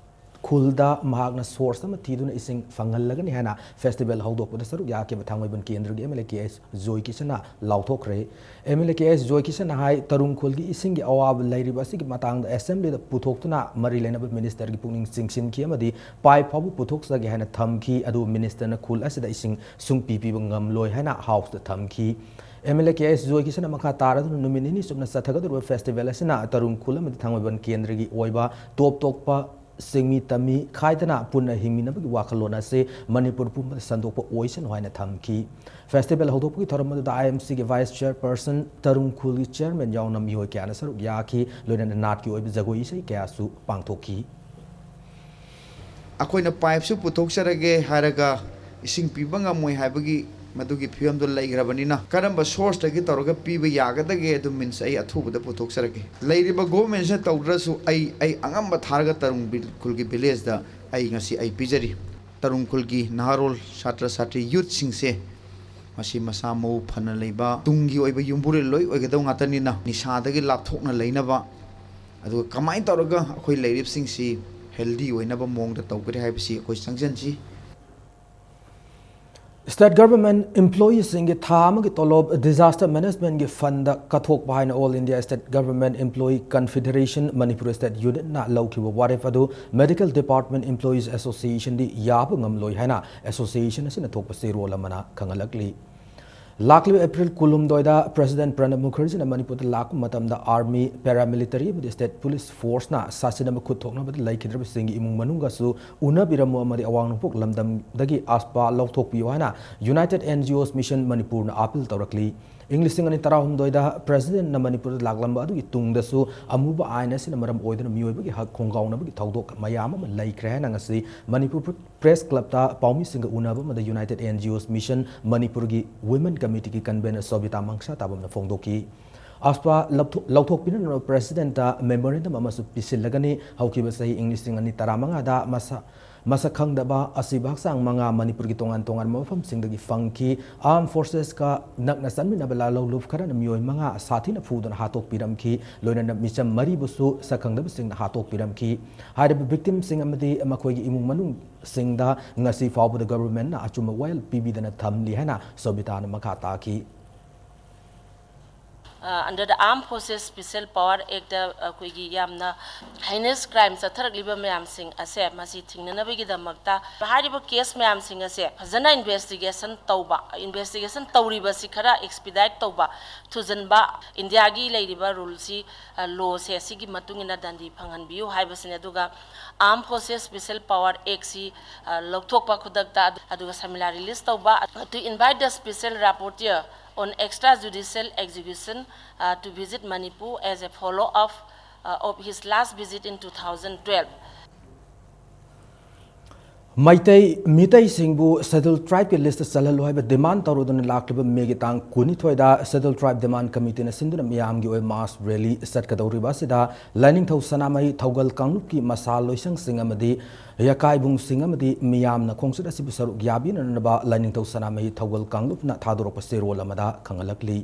ꯈꯨꯜꯗ ꯃꯍꯥꯛꯅ ꯁꯣꯔꯁ ꯑꯃ ꯊꯤꯗꯨꯅ ꯏꯁꯤꯡ ꯐꯪꯍꯜꯂꯒꯅꯤ ꯍꯥꯏꯅ ꯐꯦꯁꯇꯤꯚꯦꯜ ꯍꯧꯗꯣꯛꯄꯗ ꯁꯔꯨꯛ ꯌꯥꯈꯤꯕ ꯊꯥꯡꯃꯩꯕꯟ ꯀꯦꯟꯗ꯭ꯔꯒꯤ M L A K S Joy ꯀꯤꯁꯟꯅ ꯂꯥꯎꯊꯣꯛꯈ꯭ꯔꯦ꯫ M L A K S Joy ꯀꯤꯁꯟꯅ ꯍꯥꯏ, ꯇꯔꯨꯡ ꯈꯨꯜꯒꯤ ꯏꯁꯤꯡꯒꯤ ꯑꯋꯥꯕ ꯂꯩꯔꯤꯕ ꯑꯁꯤꯒꯤ ꯃꯇꯥꯡꯗ ꯑꯦꯁꯦꯝꯕ꯭ꯂꯤꯗ ꯄꯨꯊꯣꯛꯇꯨꯅ ꯃꯔꯤ ꯂꯩꯅꯕ ꯃꯤꯅꯤꯁꯇꯔꯒꯤ ꯄꯨꯛꯅꯤꯡ ꯆꯤꯡꯁꯤꯟꯈꯤ ꯑꯃꯗꯤ ꯄꯥꯏꯞ ꯐꯥꯎꯕ ꯄꯨꯊꯣꯛꯆꯒꯦ ꯍꯥꯏꯅ ꯊꯝꯈꯤ꯫ ꯑꯗꯨꯕꯨ ꯃꯤꯅꯤꯁꯇꯔꯅ ꯈꯨꯜ ꯑꯁꯤꯗ ꯏꯁꯤꯡ ꯁꯨꯡꯄꯤ ꯄꯤꯕ ꯉꯝꯂꯣꯏ ꯍꯥꯏꯅ ꯍꯥꯎꯁꯇ ꯊꯝꯈꯤ꯫ M L A K S Joy ꯀꯤꯁꯟꯅ ꯃꯈꯥ ꯇꯥꯔꯗꯨꯅ ꯅꯨꯃꯤꯠ ꯅꯤꯅꯤ ꯆꯨꯞꯅ ꯆꯠꯊꯒꯗꯧꯔꯤꯕ ꯐꯦꯁꯇꯤꯚꯦꯜ ꯑꯁꯤꯅ ꯇꯔꯨꯡ ꯈꯨꯜ ꯑꯃꯗꯤ ꯊꯥꯡꯃꯩꯕꯟ ꯀꯦꯟꯗ꯭ꯔꯒꯤ ꯑꯣꯏꯕ ꯇꯣꯞ ꯇꯣꯞꯄ ꯁꯤꯡꯃꯤ ꯇꯝꯃꯤ ꯈꯥꯏꯗꯅ ꯄꯨꯟꯅ ꯍꯤꯡꯃꯤꯟꯅꯕꯒꯤ ꯋꯥꯈꯜꯂꯣꯟ ꯑꯁꯤ ꯃꯅꯤꯄꯨꯔ ꯄꯨꯝꯕꯗ ꯁꯟꯗꯣꯛꯄ ꯑꯣꯏꯁꯅꯨ ꯍꯥꯏꯅ ꯊꯝꯈꯤ꯫ Festival ꯍꯧꯗꯣꯛꯄꯒꯤ ꯊꯧꯔꯝ ꯑꯗꯨꯗ I M C ꯒꯤ Vice Chairperson, ꯇꯔꯨꯡ ꯈꯨꯜꯒꯤ Chairman ꯌꯥꯎꯅ ꯃꯤꯑꯣꯏ ꯀꯌꯥꯅ ꯁꯔꯨꯛ ꯌꯥꯈꯤ, ꯂꯣꯏꯅꯅ ꯅꯥꯠꯀꯤ ꯑꯣꯏꯕ ꯖꯒꯣꯏ ꯏꯁꯩ ꯀꯌꯥꯁꯨ ꯄꯥꯡꯊꯣꯛꯈꯤ꯫ ꯑꯩꯈꯣꯏꯅ ꯄꯥꯏꯞꯁꯨ ꯄꯨꯊꯣꯛꯆꯔꯒꯦ ꯍꯥꯏꯔꯒ ꯏꯁꯤꯡ ꯄꯤꯕ ꯉꯝꯃꯣꯏ ꯍꯥꯏꯕꯒꯤ ꯃꯗꯨꯒꯤ ꯐꯤꯕꯝꯗꯣ ꯂꯩꯈ꯭ꯔꯕꯅꯤꯅ, ꯀꯔꯝꯕ source ꯇꯒꯤ ꯇꯧꯔꯒ ꯄꯤꯕ ꯌꯥꯒꯗꯒꯦ, ꯑꯗꯨ means ꯑꯩ ꯑꯊꯨꯕꯗ ꯄꯨꯊꯣꯛꯆꯔꯒꯦ꯫ ꯂꯩꯔꯤꯕ government ꯁꯤꯅ ꯇꯧꯗ꯭ꯔꯁꯨ ꯑꯩ, ꯑꯩ ꯑꯉꯝꯕ ꯊꯥꯔꯒ ꯇꯔꯨꯡ ꯈꯨꯜꯒꯤ village ꯇ ꯑꯩ ꯉꯁꯤ ꯑꯩ ꯄꯤꯖꯔꯤ꯫ ꯇꯔꯨꯡ ꯈꯨꯜꯒꯤ ꯅꯍꯥꯔꯣꯜ, ꯁꯥꯇ꯭ꯔ ꯁꯥꯇ꯭ꯔꯤ, youth ꯁꯤꯡꯁꯦ ꯃꯁꯤ ꯃꯁꯥ ꯃꯎ ꯐꯅ ꯂꯩꯕ, ꯇꯨꯡꯒꯤ ꯑꯣꯏꯕ ꯌꯨꯝꯕꯨꯔꯦꯜ ꯂꯣꯏ ꯑꯣꯏꯒꯗꯧ ꯉꯥꯛꯇꯅꯤꯅ, ꯅꯤꯁꯥꯗꯒꯤ ꯂꯥꯞꯊꯣꯛꯅ ꯂꯩꯅꯕ, ꯑꯗꯨꯒ ꯀꯃꯥꯏꯅ ꯇꯧꯔꯒ ꯑꯩꯈꯣꯏ ꯂꯩꯔꯤꯕꯁꯤꯡꯁꯤ healthy ꯑꯣꯏꯅꯕ ꯃꯑꯣꯡꯗ ꯇꯧꯒꯅꯤ ꯍꯥꯏꯕꯁꯤ ꯑꯩꯈꯣꯏ ꯆꯪꯁꯤꯟꯁꯤ꯫ State Government employee ꯁꯤꯡꯒꯤ ꯊꯥ ꯑꯃꯒꯤ ꯇꯣꯂꯣꯞ Disaster Management ꯀꯤ fund ꯇ ꯀꯠꯊꯣꯛꯄ ꯍꯥꯏꯅ All India State Government Employee Confederation, Manipur State Unit ꯅ ꯂꯧꯈꯤꯕ ꯋꯥꯔꯦꯞ ꯑꯗꯨ Medical Department Employees Association ꯗꯤ ꯌꯥꯕ ꯉꯝꯂꯣꯏ ꯍꯥꯏꯅ association ꯑꯁꯤꯅ ꯊꯣꯛꯄ ꯆꯦꯔꯣꯜ ꯑꯃꯅ ꯈꯪꯍꯜꯂꯛꯂꯤ꯫ ꯂꯥꯛꯂꯤꯕ April ꯀꯨꯟꯍꯨꯝꯗꯣꯏꯗ President ꯄ꯭ꯔꯅꯕ ꯃꯨꯈꯔꯖꯤꯅ ꯃꯅꯤꯄꯨꯔꯗ ꯂꯥꯛꯄ ꯃꯇꯝꯗ army, paramilitary ꯑꯃꯗꯤ state police force ꯅ ꯁꯥꯁꯤꯟ ꯑꯃ ꯈꯨꯠ ꯊꯣꯛꯅꯕꯗ ꯂꯩꯈꯤꯗ꯭ꯔꯕꯁꯤꯡꯒꯤ ꯏꯃꯨꯡ ꯃꯅꯨꯡꯒꯁꯨ ꯎꯅꯕꯤꯔꯝꯃꯨ ꯑꯃꯗꯤ ꯑꯋꯥꯡ ꯅꯣꯡꯄꯣꯛ ꯂꯝꯗꯝꯗꯒꯤ AFSPA ꯂꯧꯊꯣꯛꯄꯤꯌꯨ ꯍꯥꯏꯅ United N G Os Mission ꯃꯅꯤꯄꯨꯔꯅ appeal ꯇꯧꯔꯛꯂꯤ꯫ ꯏꯪ ꯂꯤꯁꯤꯡ ꯑꯅꯤ ꯇꯔꯥꯍꯨꯝꯗꯣꯏꯗ President ꯅ ꯃꯅꯤꯄꯨꯔꯗ ꯂꯥꯛꯂꯝꯕ ꯑꯗꯨꯒꯤ ꯇꯨꯡꯗꯁꯨ ꯑꯃꯨꯕ ꯑꯥꯏꯟ ꯑꯁꯤꯅ ꯃꯔꯝ ꯑꯣꯏꯗꯨꯅ ꯃꯤꯑꯣꯏꯕꯒꯤ ꯍꯛ ꯈꯣꯡꯒꯥꯎꯅꯕꯒꯤ ꯊꯧꯗꯣꯛ ꯃꯌꯥꯝ ꯑꯃ ꯂꯩꯈ꯭ꯔꯦ ꯍꯥꯏꯅ ꯉꯁꯤ ꯃꯅꯤꯄꯨꯔ Press Club ꯇ ꯄꯥꯎꯃꯤꯁꯤꯡꯒ ꯎꯅꯕ ꯑꯃꯗ United N G Os Mission ꯃꯅꯤꯄꯨꯔꯒꯤ Women Committee ꯒꯤ Convener ꯁꯣꯕꯤꯇꯥ ꯃꯪꯁꯥ ꯇꯥꯕꯝꯅ ꯐꯣꯡꯗꯣꯛꯈꯤ꯫ AFSPA ꯂꯧꯊꯣꯛ-, ꯂꯧꯊꯣꯛꯄꯤꯅꯅꯕ President ꯇ memorandum ꯑꯃꯁꯨ ꯄꯤꯁꯤꯜꯂꯒꯅꯤ꯫ ꯍꯧꯈꯤꯕ ꯆꯍꯤ ꯏꯪ ꯂꯤꯁꯤꯡ ꯑꯅꯤ ꯇꯔꯥꯃꯉꯥꯗ ꯃꯁꯥ-, ꯃꯁꯛ ꯈꯪꯗꯕ ꯑꯁꯤꯕ ꯍꯛꯆꯥꯡ ꯃꯉꯥ ꯃꯅꯤꯄꯨꯔꯒꯤ ꯇꯣꯉꯥꯟ ꯇꯣꯉꯥꯟꯕ ꯃꯐꯝꯁꯤꯡꯗꯒꯤ ꯐꯪꯈꯤ꯫ Armed Forces ꯀ ꯅꯛꯅ ꯆꯠꯃꯤꯟꯅꯕ ꯂꯥꯜꯍꯧꯂꯨꯞ ꯈꯔꯅ ꯃꯤꯑꯣꯏ ꯃꯉꯥ ꯁꯥꯊꯤꯅ ꯐꯨꯗꯨꯅ ꯍꯥꯠꯇꯣꯛꯄꯤꯔꯝꯈꯤ꯫ ꯂꯣꯏꯅꯅ ꯃꯤꯆꯝ ꯃꯔꯤꯕꯨꯁꯨ ꯁꯛꯈꯪꯗꯕꯁꯤꯡꯅ ꯍꯥꯠꯇꯣꯛꯄꯤꯔꯝꯈꯤ꯫ ꯍꯥꯏꯔꯤꯕ victim ꯁꯤꯡ ꯑꯃꯗꯤ ꯃꯈꯣꯏꯒꯤ ꯏꯃꯨꯡ ꯃꯅꯨꯡꯁꯤꯡꯗ ꯉꯁꯤ ꯐꯥꯎꯕꯗ government ꯅ ꯑꯆꯨꯝꯕ ꯋꯥꯌꯦꯜ ꯄꯤꯕꯤꯗꯅ ꯊꯝꯂꯤ ꯍꯥꯏꯅ ꯁꯣꯕꯤꯇꯥꯅ ꯃꯈꯥ ꯇꯥꯈꯤ꯫ ꯑ, under the Armed Forces Special Power Act ꯑꯩꯈꯣꯏꯒꯤ ꯌꯥꯝꯅ heinous crime ꯆꯠꯊꯔꯛꯂꯤꯕ ꯃꯌꯥꯝꯁꯤꯡ ꯑꯁꯦ ꯃꯁꯤ ꯊꯤꯡꯅꯅꯕꯒꯤꯗꯃꯛꯇ ꯍꯥꯏꯔꯤꯕ case ꯃꯌꯥꯝꯁꯤꯡ ꯑꯁꯦ ꯐꯖꯅ investigation ꯇꯧꯕ, investigation ꯇꯧꯔꯤꯕꯁꯤ ꯈꯔ expedite ꯇꯧꯕ, ꯊꯨꯖꯤꯟꯕ, ꯏꯟꯗꯤꯌꯥꯒꯤ ꯂꯩꯔꯤꯕ ruleꯁꯤ, ꯑ, lawꯁꯦ ꯑꯁꯤꯒꯤ ꯃꯇꯨꯡ ꯏꯟꯅ ꯗꯟꯗꯤ ꯐꯪꯍꯟꯕꯤꯌꯨ ꯍꯥꯏꯕꯁꯤꯅꯤ꯫ ꯑꯗꯨꯒ Armed Forces Special Power Actꯁꯤ, ꯑ, ꯂꯧꯊꯣꯛꯄ ꯈꯨꯗꯛꯇ, ꯑꯗꯨꯒ ꯁꯃꯤꯂꯥ release ꯇꯧꯕ, to invite the special rapporteur on extrajudicial execution, uh, to visit Manipur as a follow-up, uh, of his last visit in two thousand twelve. Meitei ꯃꯤꯇꯩꯁꯤꯡꯕꯨ Scheduled Tribeꯀꯤ listꯇ ꯆꯜꯍꯜꯂꯨ ꯍꯥꯏꯕ demand ꯇꯧꯔꯗꯨꯅ ꯂꯥꯛꯂꯤꯕ Mayꯒꯤ ꯇꯥꯡ ꯀꯨꯟꯅꯤꯊꯣꯏꯗ Scheduled Tribe Demand Committeeꯅ ꯁꯤꯟꯗꯨꯅ ꯃꯤꯌꯥꯝꯒꯤ ꯑꯣꯏ mass rally ꯆꯠꯀꯗꯧꯔꯤꯕ ꯑꯁꯤꯗ ꯂꯥꯏꯅꯤꯡꯊꯧ ꯁꯅꯥꯃꯍꯤ ꯊꯧꯒꯜ ꯀꯥꯡꯂꯨꯞꯀꯤ ꯃꯁꯥ ꯂꯣꯏꯁꯪꯁꯤꯡ ꯑꯃꯗꯤ ꯌꯥꯀꯥꯏꯕꯨꯡꯁꯤꯡ ꯑꯃꯗꯤ ꯃꯤꯌꯥꯝꯅ ꯈꯣꯡꯆꯠ ꯑꯁꯤꯕꯨ ꯁꯔꯨꯛ ꯌꯥꯕꯤꯅꯅꯕ ꯂꯥꯏꯅꯤꯡꯊꯧ ꯁꯅꯥꯃꯍꯤ ꯊꯧꯒꯜ ꯀꯥꯡꯂꯨꯞꯅ ꯊꯥꯗꯣꯔꯛꯄ ꯆꯦꯔꯣꯜ ꯑꯃꯗ ꯈꯪꯍꯜꯂꯛꯂꯤ꯫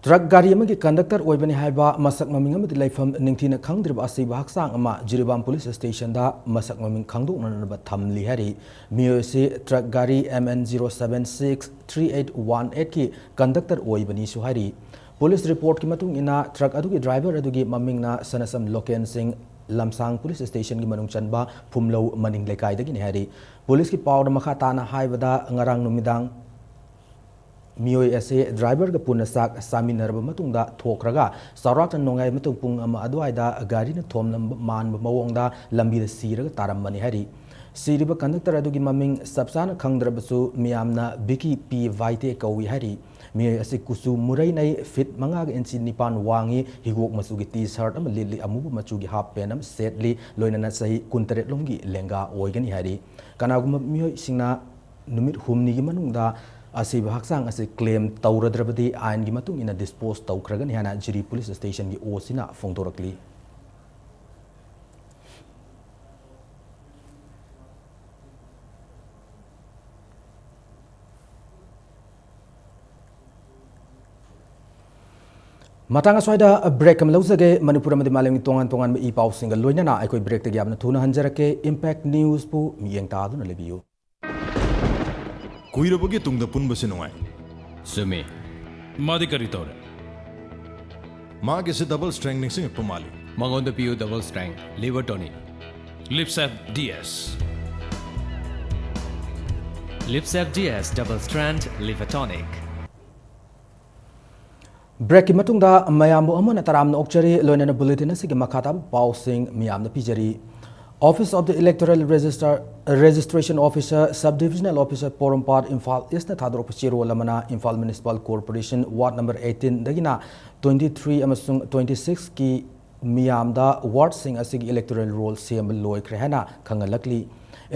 Truck ꯒꯥꯔꯤ ꯑꯃꯒꯤ conductor ꯑꯣꯏꯕꯅꯤ ꯍꯥꯏꯕ ꯃꯁꯛ ꯃꯃꯤꯡ ꯑꯃꯗꯤ ꯂꯩꯐꯝ ꯅꯤꯡꯊꯤꯅ ꯈꯪꯗ꯭ꯔꯤꯕ ꯑꯁꯤꯕ ꯍꯛꯆꯥꯡ ꯑꯃ ꯖꯤꯔꯤꯕꯥꯝ police stationꯗ ꯃꯁꯛ ꯃꯃꯤꯡ ꯈꯪꯗꯣꯛꯅꯅꯕ ꯊꯝꯂꯤ ꯍꯥꯏꯔꯤ꯫ ꯃꯤꯑꯣꯏ ꯑꯁꯤ truck ꯒꯥꯔꯤ M N zero seven six three eight one eightꯀꯤ conductor ꯑꯣꯏꯕꯅꯤꯁꯨ ꯍꯥꯏꯔꯤ꯫ Police reportꯀꯤ ꯃꯇꯨꯡ ꯏꯟꯅ truck ꯑꯗꯨꯒꯤ driver ꯑꯗꯨꯒꯤ ꯃꯃꯤꯡꯅ ꯁꯅꯁꯝ ꯂꯣꯀꯦꯟ ꯁꯤꯡ, ꯂꯝꯁꯥꯡ police stationꯒꯤ ꯃꯅꯨꯡ ꯆꯟꯕ ꯐꯨꯝꯂꯧ ꯃꯅꯤꯡ ꯂꯩꯀꯥꯏꯗꯒꯤꯅꯤ ꯍꯥꯏꯔꯤ꯫ Policeꯀꯤ ꯄꯥꯎꯅ ꯃꯈꯥ ꯇꯥꯅ ꯍꯥꯏꯕꯗ ꯉꯔꯥꯡ ꯅꯨꯃꯤꯗꯥꯡ ꯃꯤꯑꯣꯏ ꯑꯁꯤ driverꯒ ꯄꯨꯟꯅ ꯆꯥꯛ ꯆꯥꯃꯤꯟꯅꯔꯕ ꯃꯇꯨꯡꯗ ꯊꯣꯛꯈ꯭ꯔꯒ ꯆꯥꯎꯔꯥꯛꯅ ꯅꯣꯡꯌꯥꯏ ꯃꯇꯨꯡ ꯄꯨꯡ ꯑꯃ ꯑꯗꯨꯋꯥꯏꯗ ꯒꯥꯔꯤꯅ ꯊꯣꯝꯂꯝꯕ ꯃꯥꯟꯕ ꯃꯑꯣꯡꯗ ꯂꯝꯕꯤꯗ ꯁꯤꯔꯒ ꯇꯥꯔꯝꯕꯅꯤ ꯍꯥꯏꯔꯤ꯫ ꯁꯤꯔꯤꯕ conductor ꯑꯗꯨꯒꯤ ꯃꯃꯤꯡ ꯆꯞ ꯆꯥꯅ ꯈꯪꯗ꯭ꯔꯕꯁꯨ ꯃꯤꯌꯥꯝꯅ ꯕꯤꯀꯤ ꯄꯤ ꯚꯥꯏꯇꯦ ꯀꯧꯏ ꯍꯥꯏꯔꯤ꯫ ꯃꯤꯑꯣꯏ ꯑꯁꯤ ꯀꯨꯆꯨ ꯃꯨꯔꯩꯅꯩ, feet ꯃꯉꯥꯒ inch ꯅꯤꯄꯥꯟ ꯋꯥꯡꯏ, ꯍꯤꯒꯣꯛ ꯃꯆꯨꯒꯤ T-shirt ꯑꯃ ꯂꯤꯠꯂꯤ, ꯑꯃꯨꯕ ꯃꯆꯨꯒꯤ half pant ꯑꯃ ꯁꯦꯠꯂꯤ, ꯂꯣꯏꯅꯅ ꯆꯍꯤ ꯀꯨꯟꯇꯔꯦꯠ ꯂꯣꯝꯒꯤ ꯂꯦꯡꯒꯥ ꯑꯣꯏꯒꯅꯤ ꯍꯥꯏꯔꯤ꯫ ꯀꯅꯥꯒꯨꯝꯕ ꯃꯤꯑꯣꯏꯁꯤꯡꯅ ꯅꯨꯃꯤꯠ ꯍꯨꯝꯅꯤꯒꯤ ꯃꯅꯨꯡꯗ ꯑꯁꯤꯕ ꯍꯛꯆꯥꯡ ꯑꯁꯤ claim ꯇꯧꯔꯗ꯭ꯔꯕꯗꯤ ꯑꯥꯏꯟꯒꯤ ꯃꯇꯨꯡ ꯏꯟꯅ dispose ꯇꯧꯈ꯭ꯔꯒꯅꯤ ꯍꯥꯏꯅ ꯖꯤꯔꯤ police stationꯒꯤ OCꯅ ꯐꯣꯡꯗꯣꯔꯛꯂꯤ꯫ ꯃꯇꯥꯡ ꯑꯁ꯭ꯋꯥꯏꯗ break ꯑꯃ ꯂꯧꯖꯒꯦ꯫ ꯃꯅꯤꯄꯨꯔ ꯑꯃꯗꯤ ꯃꯥꯂꯦꯝꯒꯤ ꯇꯣꯉꯥꯟ ꯇꯣꯉꯥꯟꯕ ꯏ ꯄꯥꯎꯁꯤꯡꯒ ꯂꯣꯏꯅꯅ ꯑꯩꯈꯣꯏ breakꯇꯒꯤ ꯌꯥꯝꯅ ꯊꯨꯅ ꯍꯟꯖꯔꯛꯀꯦ꯫ Impact Newsꯄꯨ ꯃꯤꯠꯌꯦꯡ ꯇꯥꯗꯨꯅ ꯂꯩꯕꯤꯌꯨ꯫ ꯀꯨꯏꯔꯕꯒꯤ ꯇꯨꯡꯗ ꯄꯨꯟꯕꯁꯤ ꯅꯨꯡꯉꯥꯏ꯫ ꯆꯨꯝꯃꯤ꯫ ꯃꯥꯗꯤ ꯀꯔꯤ ꯇꯧꯔꯦ? ꯃꯥꯒꯤꯁꯦ double strength ꯅꯤꯡꯁꯤꯡꯉꯛꯄ ꯃꯥꯜꯂꯤ꯫ ꯃꯉꯣꯟꯗ ꯄꯤꯌꯨ double strength liver tonic. Livsep D S. Livsep D S double strength liver tonic. Breakꯀꯤ ꯃꯇꯨꯡꯗ ꯃꯌꯥꯝꯕꯨ ꯑꯃꯨꯛ ꯍꯟꯅ ꯇꯔꯥꯝꯅ ꯑꯣꯛꯆꯔꯤ꯫ ꯂꯣꯏꯅꯅ bulletin ꯑꯁꯤꯒꯤ ꯃꯈꯥ ꯇꯥꯕ ꯄꯥꯎꯁꯤꯡ ꯃꯤꯌꯥꯝꯗ ꯄꯤꯖꯔꯤ꯫ Office of the Electoral Register, Registration Officer, Sub Divisional Officer, Porompat, Imphal East ꯅ ꯊꯥꯗꯣꯔꯛꯄ ꯆꯦꯔꯣꯜ ꯑꯃꯅ Imphal Municipal Corporation ward number eighteen ꯗꯒꯤꯅ twenty three ꯑꯃꯁꯨꯡ twenty six ꯀꯤ ꯃꯤꯌꯥꯝꯗ ward ꯁꯤꯡ ꯑꯁꯤꯒꯤ electoral roll ꯁꯦꯝꯕ ꯂꯣꯏꯈ꯭ꯔꯦ ꯍꯥꯏꯅ ꯈꯪꯍꯜꯂꯛꯂꯤ꯫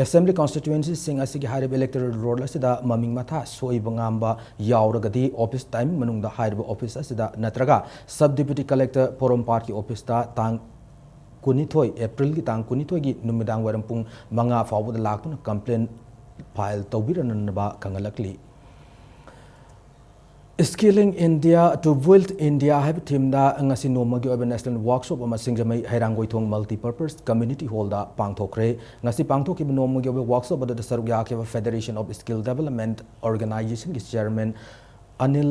Assembly constituency ꯁꯤꯡ ꯑꯁꯤꯒꯤ ꯍꯥꯏꯔꯤꯕ electoral roll ꯑꯁꯤꯗ ꯃꯃꯤꯡ ꯃꯊꯥ ꯁꯣꯏꯕ ꯉꯥꯝꯕ ꯌꯥꯎꯔꯒꯗꯤ, office timing ꯃꯅꯨꯡꯗ ꯍꯥꯏꯔꯤꯕ office ꯑꯁꯤꯗ ꯅꯠꯇ꯭ꯔꯒ Sub Deputy Collector ꯄꯣꯔꯣꯝꯄꯥꯠꯀꯤ office ꯇ ꯇꯥꯡ ꯀꯨꯟꯅꯤꯊꯣꯏ, April ꯒꯤ ꯇꯥꯡ ꯀꯨꯟꯅꯤꯊꯣꯏꯒꯤ ꯅꯨꯃꯤꯗꯥꯡ ꯋꯥꯏꯔꯝ ꯄꯨꯡ ꯃꯉꯥ ꯐꯥꯎꯕꯗ ꯂꯥꯛꯇꯨꯅ complaint file ꯇꯧꯕꯤꯔꯅꯅꯕ ꯈꯪꯍꯜꯂꯛꯂꯤ꯫ Skilling India to Build India ꯍꯥꯏꯕ theme ꯗ ꯉꯁꯤ ꯅꯣꯡꯃꯒꯤ ꯑꯣꯏꯕ national workshop ꯑꯃ ꯁꯤꯡꯖꯃꯩ ꯍꯩꯔꯥꯡꯒꯣꯏꯊꯣꯡ Multipurpose Community Hall ꯗ ꯄꯥꯡꯊꯣꯛꯈ꯭ꯔꯦ꯫ ꯉꯁꯤ ꯄꯥꯡꯊꯣꯛꯈꯤꯕ ꯅꯣꯡꯃꯒꯤ ꯑꯣꯏꯕ workshop ꯑꯗꯨꯗ ꯁꯔꯨꯛ ꯌꯥꯈꯤꯕ Federation of Skill Development Organization ꯒꯤ chairman ꯑꯅꯤꯜ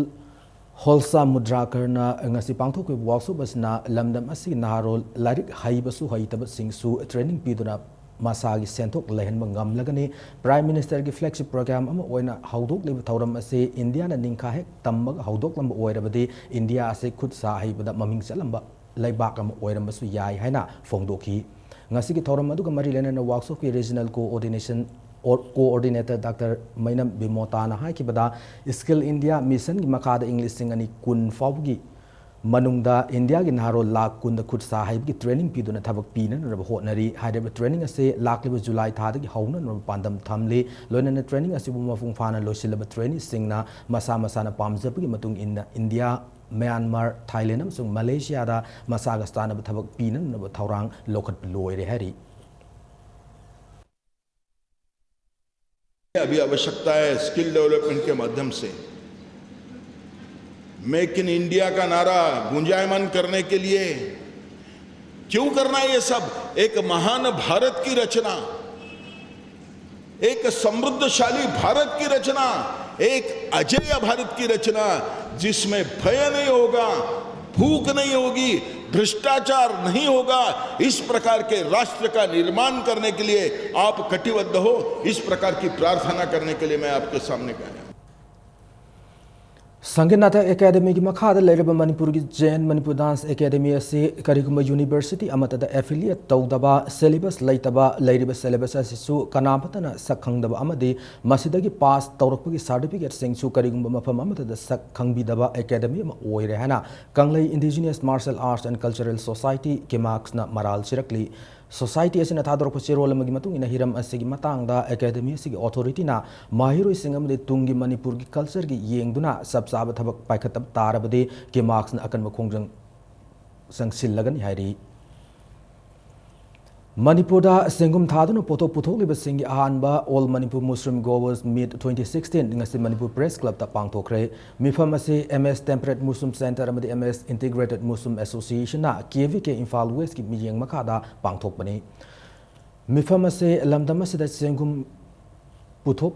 ꯍꯣꯜꯁꯥ ꯃꯨꯗ꯭ꯔꯥꯀꯔꯅ ꯉꯁꯤ ꯄꯥꯡꯊꯣꯛꯈꯤꯕ workshop ꯑꯁꯤꯅ ꯂꯝꯗꯝ ꯑꯁꯤꯒꯤ ꯅꯍꯥꯔꯣꯜ ꯂꯥꯏꯔꯤꯛ ꯍꯩꯕꯁꯨ ꯍꯩꯇꯕꯁꯤꯡꯁꯨ training ꯄꯤꯗꯨꯅ ꯃꯁꯥꯒꯤ ꯁꯦꯟꯊꯣꯛ ꯂꯩꯍꯟꯕ ꯉꯝꯂꯒꯅꯤ꯫ Prime Minister ꯒꯤ flagship program ꯑꯃ ꯑꯣꯏꯅ ꯍꯧꯗꯣꯛꯂꯤꯕ ꯊꯧꯔꯝ ꯑꯁꯤ ꯏꯟꯗꯤꯌꯥꯅ ꯅꯤꯡꯈꯥ ꯍꯦꯛ ꯇꯝꯕꯒ ꯍꯧꯗꯣꯛꯂꯝꯕ ꯑꯣꯏꯔꯕꯗꯤ ꯏꯟꯗꯤꯌꯥ ꯑꯁꯤ ꯈꯨꯠ ꯁꯥ ꯍꯩꯕꯗ ꯃꯃꯤꯡ ꯆꯠꯂꯝꯕ ꯂꯩꯕꯥꯛ ꯑꯃ ꯑꯣꯏꯔꯝꯕꯁꯨ ꯌꯥꯏ ꯍꯥꯏꯅ ꯐꯣꯡꯗꯣꯛꯈꯤ꯫ ꯉꯁꯤꯒꯤ ꯊꯧꯔꯝ ꯑꯗꯨꯒ ꯃꯔꯤ ꯂꯩꯅꯅ workshop ꯀꯤ regional coordination, or coordinator Doctor ꯃꯩꯅꯝ ꯕꯤꯃꯣꯇꯥꯅ ꯍꯥꯏꯈꯤꯕꯗ, Skill India mission ꯒꯤ ꯃꯈꯥꯗ ꯏꯪ ꯂꯤꯁꯤꯡ ꯑꯅꯤ ꯀꯨꯟ ꯐꯥꯎꯕꯒꯤ ꯃꯅꯨꯡꯗ ꯏꯟꯗꯤꯌꯥꯒꯤ ꯅꯍꯥꯔꯣꯜ ꯂꯥꯈ ꯀꯨꯟꯗ ꯈꯨꯠ ꯁꯥ ꯍꯩꯕꯒꯤ training ꯄꯤꯗꯨꯅ ꯊꯕꯛ ꯄꯤꯅꯅꯕ ꯍꯣꯠꯅꯔꯤ꯫ ꯍꯥꯏꯔꯤꯕ training ꯑꯁꯤ ꯂꯥꯛꯂꯤꯕ ꯖꯨꯂꯥꯏ ꯊꯥꯗꯒꯤ ꯍꯧꯅꯅꯕ ꯄꯥꯟꯗꯝ ꯊꯝꯂꯤ꯫ ꯂꯣꯏꯅꯅ training ꯑꯁꯤꯕꯨ ꯃꯄꯨꯡ ꯐꯥꯅ ꯂꯣꯏꯁꯤꯜꯂꯕ traineeꯁꯤꯡꯅ ꯃꯁꯥ ꯃꯁꯥꯅ ꯄꯥꯝꯖꯕꯒꯤ ꯃꯇꯨꯡ ꯏꯟꯅ ꯏꯟꯗꯤꯌꯥ, ꯃ꯭ꯌꯥꯟꯃꯥꯔ, ꯊꯥꯏꯂꯦꯟ ꯑꯃꯁꯨꯡ ꯃꯂꯦꯁꯤꯌꯥꯗ ꯃꯁꯥꯒ ꯆꯥꯟꯅꯕ ꯊꯕꯛ ꯄꯤꯅꯅꯕ ꯊꯧꯔꯥꯡ ꯂꯧꯈꯠꯄ ꯂꯣꯏꯔꯦ ꯍꯥꯏꯔꯤ꯫ अभी आवश्यकता है स्किल डेवलपमेंट के माध्यम से मेक इन इंडिया का नारा गुंजायमान करने के लिए। क्यों करना है ये सब? एक महान भारत की रचना, एक समृद्धशाली भारत की रचना, एक अजेय भारत की रचना, जिसमें भय नहीं होगा, भूख नहीं होगी, भ्रष्टाचार नहीं होगा। इस प्रकार के राष्ट्र का निर्माण करने के लिए आप कटिबद्ध हो, इस प्रकार की प्रार्थना करने के लिए मैं आपके सामने आया हूं। ꯁꯪꯒꯤꯠ ꯅꯥꯇꯛ ꯑꯦꯀꯥꯗꯦꯃꯤꯒꯤ ꯃꯈꯥꯗ ꯂꯩꯔꯤꯕ ꯃꯅꯤꯄꯨꯔꯒꯤ ꯖꯦꯟ ꯃꯅꯤꯄꯨꯔ ꯗꯥꯟꯁ ꯑꯦꯀꯥꯗꯦꯃꯤ ꯑꯁꯤ ꯀꯔꯤꯒꯨꯝꯕ ꯌꯨꯅꯤꯚꯔꯁꯤꯇꯤ ꯑꯃꯠꯇꯗ ꯑꯦꯐꯤꯂꯤꯌꯦꯠ ꯇꯧꯗꯕ, ꯁꯦꯂꯦꯕꯁ ꯂꯩꯇꯕ, ꯂꯩꯔꯤꯕ ꯁꯦꯂꯦꯕꯁ ꯑꯁꯤꯁꯨ ꯀꯅꯥꯃꯠꯇꯅ ꯁꯛ ꯈꯪꯗꯕ ꯑꯃꯗꯤ ꯃꯁꯤꯗꯒꯤ ꯄꯥꯁ ꯇꯧꯔꯛꯄꯒꯤ ꯁꯥꯔꯇꯤꯐꯤꯀꯦꯠꯁꯤꯡꯁꯨ ꯀꯔꯤꯒꯨꯝꯕ ꯃꯐꯝ ꯑꯃꯠꯇꯗ ꯁꯛ ꯈꯪꯕꯤꯗꯕ ꯑꯦꯀꯥꯗꯦꯃꯤ ꯑꯃ ꯑꯣꯏꯔꯦ ꯍꯥꯏꯅ Kanglei Indigenous Martial Arts and Cultural Society, ꯀꯤꯃꯥꯛꯁꯅ ꯃꯔꯥꯜ ꯁꯤꯔꯛꯂꯤ꯫ ꯁꯣꯁꯥꯏꯇꯤ ꯑꯁꯤꯅ ꯊꯥꯗꯣꯔꯛꯄ ꯆꯦꯔꯣꯜ ꯑꯃꯒꯤ ꯃꯇꯨꯡ ꯏꯟꯅ ꯍꯤꯔꯝ ꯑꯁꯤꯒꯤ ꯃꯇꯥꯡꯗ ꯑꯦꯀꯥꯗꯦꯃꯤ ꯑꯁꯤꯒꯤ ꯑꯣꯊꯣꯔꯤꯇꯤꯅ ꯃꯍꯩꯔꯣꯏꯁꯤꯡ ꯑꯃꯗꯤ ꯇꯨꯡꯒꯤ ꯃꯅꯤꯄꯨꯔꯒꯤ ꯀꯜꯆꯔꯒꯤ ꯌꯦꯡꯗꯨꯅ ꯆꯞ ꯆꯥꯕ ꯊꯕꯛ ꯄꯥꯏꯈꯠꯇꯕ ꯇꯥꯔꯕꯗꯤ ꯀꯤꯃꯥꯛꯁꯅ ꯑꯀꯟꯕ ꯈꯣꯡꯖꯪ ꯆꯪꯁꯤꯜꯂꯒꯅꯤ ꯍꯥꯏꯔꯤ꯫ ꯃꯅꯤꯄꯨꯔꯗ ꯆꯦꯡꯒꯨꯝ ꯊꯥꯗꯨꯅ ꯄꯣꯠꯊꯣꯛ ꯄꯨꯊꯣꯛꯂꯤꯕꯁꯤꯡꯒꯤ ꯑꯍꯥꯟꯕ All Manipur Mushroom Growers Meet twenty sixteen ꯉꯁꯤ ꯃꯅꯤꯄꯨꯔ ꯄ꯭ꯔꯦꯁ ꯀ꯭ꯂꯕꯇ ꯄꯥꯡꯊꯣꯛꯈ꯭ꯔꯦ꯫ ꯃꯤꯐꯝ ꯑꯁꯤ ꯑꯦꯝ ꯑꯦꯁ Temperate Mushroom Center ꯑꯃꯗꯤ ꯑꯦꯝ ꯑꯦꯁ Integrated Mushroom Associationꯅ ꯀꯦ ꯚꯤ ꯀꯦ ꯏꯝꯐꯥꯜ ꯋꯦꯁꯀꯤ ꯃꯤꯠꯌꯦꯡ ꯃꯈꯥꯗ ꯄꯥꯡꯊꯣꯛꯄꯅꯤ꯫ ꯃꯤꯐꯝ ꯑꯁꯤ ꯂꯝꯗꯝ ꯑꯁꯤꯗ ꯆꯦꯡꯒꯨꯝ ꯄꯨꯊꯣꯛ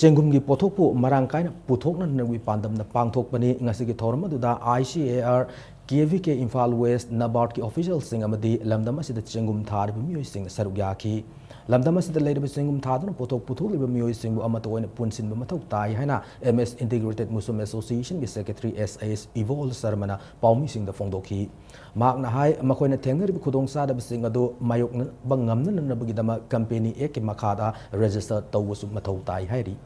ꯆꯦꯡꯒꯨꯝꯒꯤ ꯄꯣꯠꯊꯣꯛꯄꯨ ꯃꯔꯥꯡ ꯀꯥꯏꯅ ꯄꯨꯊꯣꯛꯅꯅꯕꯒꯤ ꯄꯥꯟꯗꯝꯅ ꯄꯥꯡꯊꯣꯛꯄꯅꯤ꯫ ꯉꯁꯤꯒꯤ ꯊꯧꯔꯝ ꯑꯗꯨꯗ I C A R, K V K Imphal West, ꯅꯕꯥꯔꯗꯀꯤ ꯑꯣꯐꯤꯁꯤꯌꯦꯜꯁꯤꯡ ꯑꯃꯗꯤ ꯂꯝꯗꯝ ꯑꯁꯤꯗ ꯆꯦꯡꯒꯨꯝ ꯊꯥꯔꯤꯕ ꯃꯤꯑꯣꯏꯁꯤꯡ ꯁꯔꯨꯛ ꯌꯥꯈꯤ꯫ ꯂꯝꯗꯝ ꯑꯁꯤꯗ ꯂꯩꯔꯤꯕ ꯆꯦꯡꯒꯨꯝ ꯊꯥꯗꯨꯅ ꯄꯣꯠꯊꯣꯛ ꯄꯨꯊꯣꯛꯂꯤꯕ ꯃꯤꯑꯣꯏꯁꯤꯡꯕꯨ ꯑꯃꯠꯇ ꯑꯣꯏꯅ ꯄꯨꯟꯁꯤꯟꯕ ꯃꯊꯧ ꯇꯥꯏ ꯍꯥꯏꯅ ꯑꯦꯝ ꯑꯦꯁ Integrated Mushroom Associationꯒꯤ ꯁꯦꯀ꯭ꯔꯦꯇꯔꯤ ꯑꯦꯁ ꯑꯦꯁ ꯏꯕꯣꯜ ꯁꯔꯃꯅ ꯄꯥꯎꯃꯤꯁꯤꯡꯗ ꯐꯣꯡꯗꯣꯛꯈꯤ꯫ ꯃꯍꯥꯛꯅ ꯍꯥꯏ, ꯃꯈꯣꯏꯅ ꯊꯦꯡꯅꯔꯤꯕ ꯈꯨꯗꯣꯡꯆꯥꯗꯕꯁꯤꯡ ꯑꯗꯨ ꯃꯥꯌꯣꯛꯅꯕ ꯉꯝꯅꯅꯕꯒꯤꯗꯃꯛ ꯀꯝꯄꯦꯅꯤ ꯑꯦꯛꯀꯤ ꯃꯈꯥꯗ ꯔꯦꯖꯤꯁꯇꯔ ꯇꯧꯕꯁꯨ ꯃꯊꯧ ꯇꯥꯏ ꯍꯥꯏꯔꯤ꯫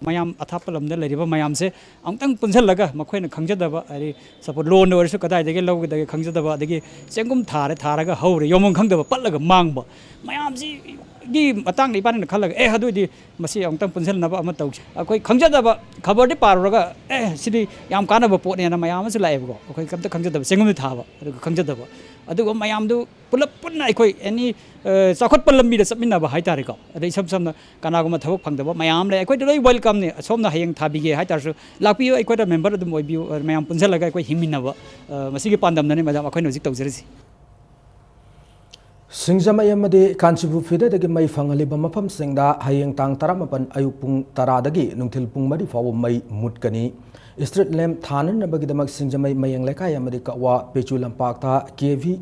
ꯃꯌꯥꯝ ꯑꯊꯥꯞꯄ ꯂꯝꯗ ꯂꯩꯔꯤꯕ ꯃꯌꯥꯝꯁꯦ ꯑꯃꯨꯛꯇꯪ ꯄꯨꯟꯁꯤꯜꯂꯒ ꯃꯈꯣꯏꯅ ꯈꯪꯖꯗꯕ, ꯍꯥꯏꯗꯤ ꯁꯄꯣꯁ ꯂꯣꯟꯗ ꯑꯣꯏꯔꯁꯨ ꯀꯗꯥꯏꯗꯒꯤ ꯂꯧꯒꯗꯒꯦ ꯈꯪꯖꯗꯕ, ꯑꯗꯒꯤ ꯆꯦꯡꯒꯨꯝ ꯊꯥꯔꯦ, ꯊꯥꯔꯒ ꯍꯧꯔꯦ, ꯌꯣꯟꯐꯝ ꯈꯪꯗꯕ, ꯄꯠꯂꯒ ꯃꯥꯡꯕ ꯃꯌꯥꯝꯁꯤꯒꯤ ꯃꯇꯥꯡꯗ ꯏꯕꯥꯅꯤꯅ ꯈꯜꯂꯒ, ꯑꯦ, ꯑꯗꯨꯑꯣꯏꯗꯤ ꯃꯁꯤ ꯑꯃꯨꯛꯇꯪ ꯄꯨꯟꯁꯤꯟꯅꯕ ꯑꯃ ꯇꯧꯁꯤ꯫ ꯑꯩꯈꯣꯏ ꯈꯪꯖꯗꯕ ꯈꯕꯔꯗꯤ ꯄꯥꯔꯨꯔꯒ, ꯑꯦ, ꯁꯤꯗꯤ ꯌꯥꯝ ꯀꯥꯟꯅꯕ ꯄꯣꯠꯅꯦꯅ ꯃꯌꯥꯝ ꯑꯃꯁꯨ ꯂꯥꯛꯑꯦꯕꯀꯣ꯫ ꯑꯩꯈꯣꯏ ꯀꯝꯇ ꯈꯪꯖꯗꯕ, ꯆꯦꯡꯒꯨꯝꯗꯤ ꯊꯥꯕ, ꯑꯗꯨꯒ ꯈꯪꯖꯗꯕ, ꯑꯗꯨꯒ ꯃꯌꯥꯝꯗꯨ ꯄꯨꯂꯞ ꯄꯨꯟꯅ ꯑꯩꯈꯣꯏ ꯑꯦꯅꯤ, ꯑ, ꯆꯥꯎꯈꯠꯄ ꯂꯝꯕꯤꯗ ꯆꯠꯃꯤꯟꯅꯕ ꯍꯥꯏꯇꯥꯔꯦꯀꯣ꯫ ꯑꯗꯩ ꯏꯁꯝ ꯁꯝꯅ ꯀꯅꯥꯒꯨꯝꯕ ꯊꯕꯛ ꯐꯪꯗꯕ ꯃꯌꯥꯝ ꯂꯩ, ꯑꯩꯈꯣꯏꯗ ꯂꯣꯏ ꯋꯦꯜꯀꯝꯅꯤ꯫ ꯑꯁꯣꯝꯅ ꯍꯌꯦꯡ ꯊꯥꯕꯤꯒꯦ ꯍꯥꯏꯇꯥꯔꯁꯨ ꯂꯥꯛꯄꯤꯌꯨ, ꯑꯩꯈꯣꯏꯗ ꯃꯦꯝꯕꯔ ꯑꯗꯨꯝ ꯑꯣꯏꯕꯤꯌꯨ, ꯑ, ꯃꯌꯥꯝ ꯄꯨꯟꯁꯤꯜꯂꯒ ꯑꯩꯈꯣꯏ ꯍꯤꯡꯃꯤꯟꯅꯕ, ꯑ, ꯃꯁꯤꯒꯤ ꯄꯥꯟꯗꯝꯗꯅꯤ ꯃꯦꯗꯥꯝ ꯑꯩꯈꯣꯏꯅ ꯍꯧꯖꯤꯛ ꯇꯧꯖꯔꯤꯁꯤ꯫ ꯁꯤꯡꯖꯃꯩ ꯑꯃꯗꯤ ꯀꯥꯟꯆꯤꯄꯨꯔ ꯐꯤꯗꯔꯗꯒꯤ ꯃꯩ ꯐꯪꯍꯜꯂꯤꯕ ꯃꯐꯝꯁꯤꯡꯗ ꯍꯌꯦꯡ ꯇꯥꯡ ꯇꯔꯥꯃꯥꯄꯟ ꯑꯌꯨꯛ ꯄꯨꯡ ꯇꯔꯥꯗꯒꯤ ꯅꯨꯡꯊꯤꯜ ꯄꯨꯡ ꯃꯔꯤ ꯐꯥꯎꯕ ꯃꯩ ꯃꯨꯠꯀꯅꯤ꯫ Street lamp ꯊꯥꯅꯅꯕꯒꯤꯗꯃꯛ ꯁꯤꯡꯖꯃꯩ ꯃꯌꯦꯡ ꯂꯩꯀꯥꯏ ꯑꯃꯗꯤ ꯀꯛꯋꯥ ꯄꯦꯆꯨ ꯂꯝꯄꯥꯛꯇ K V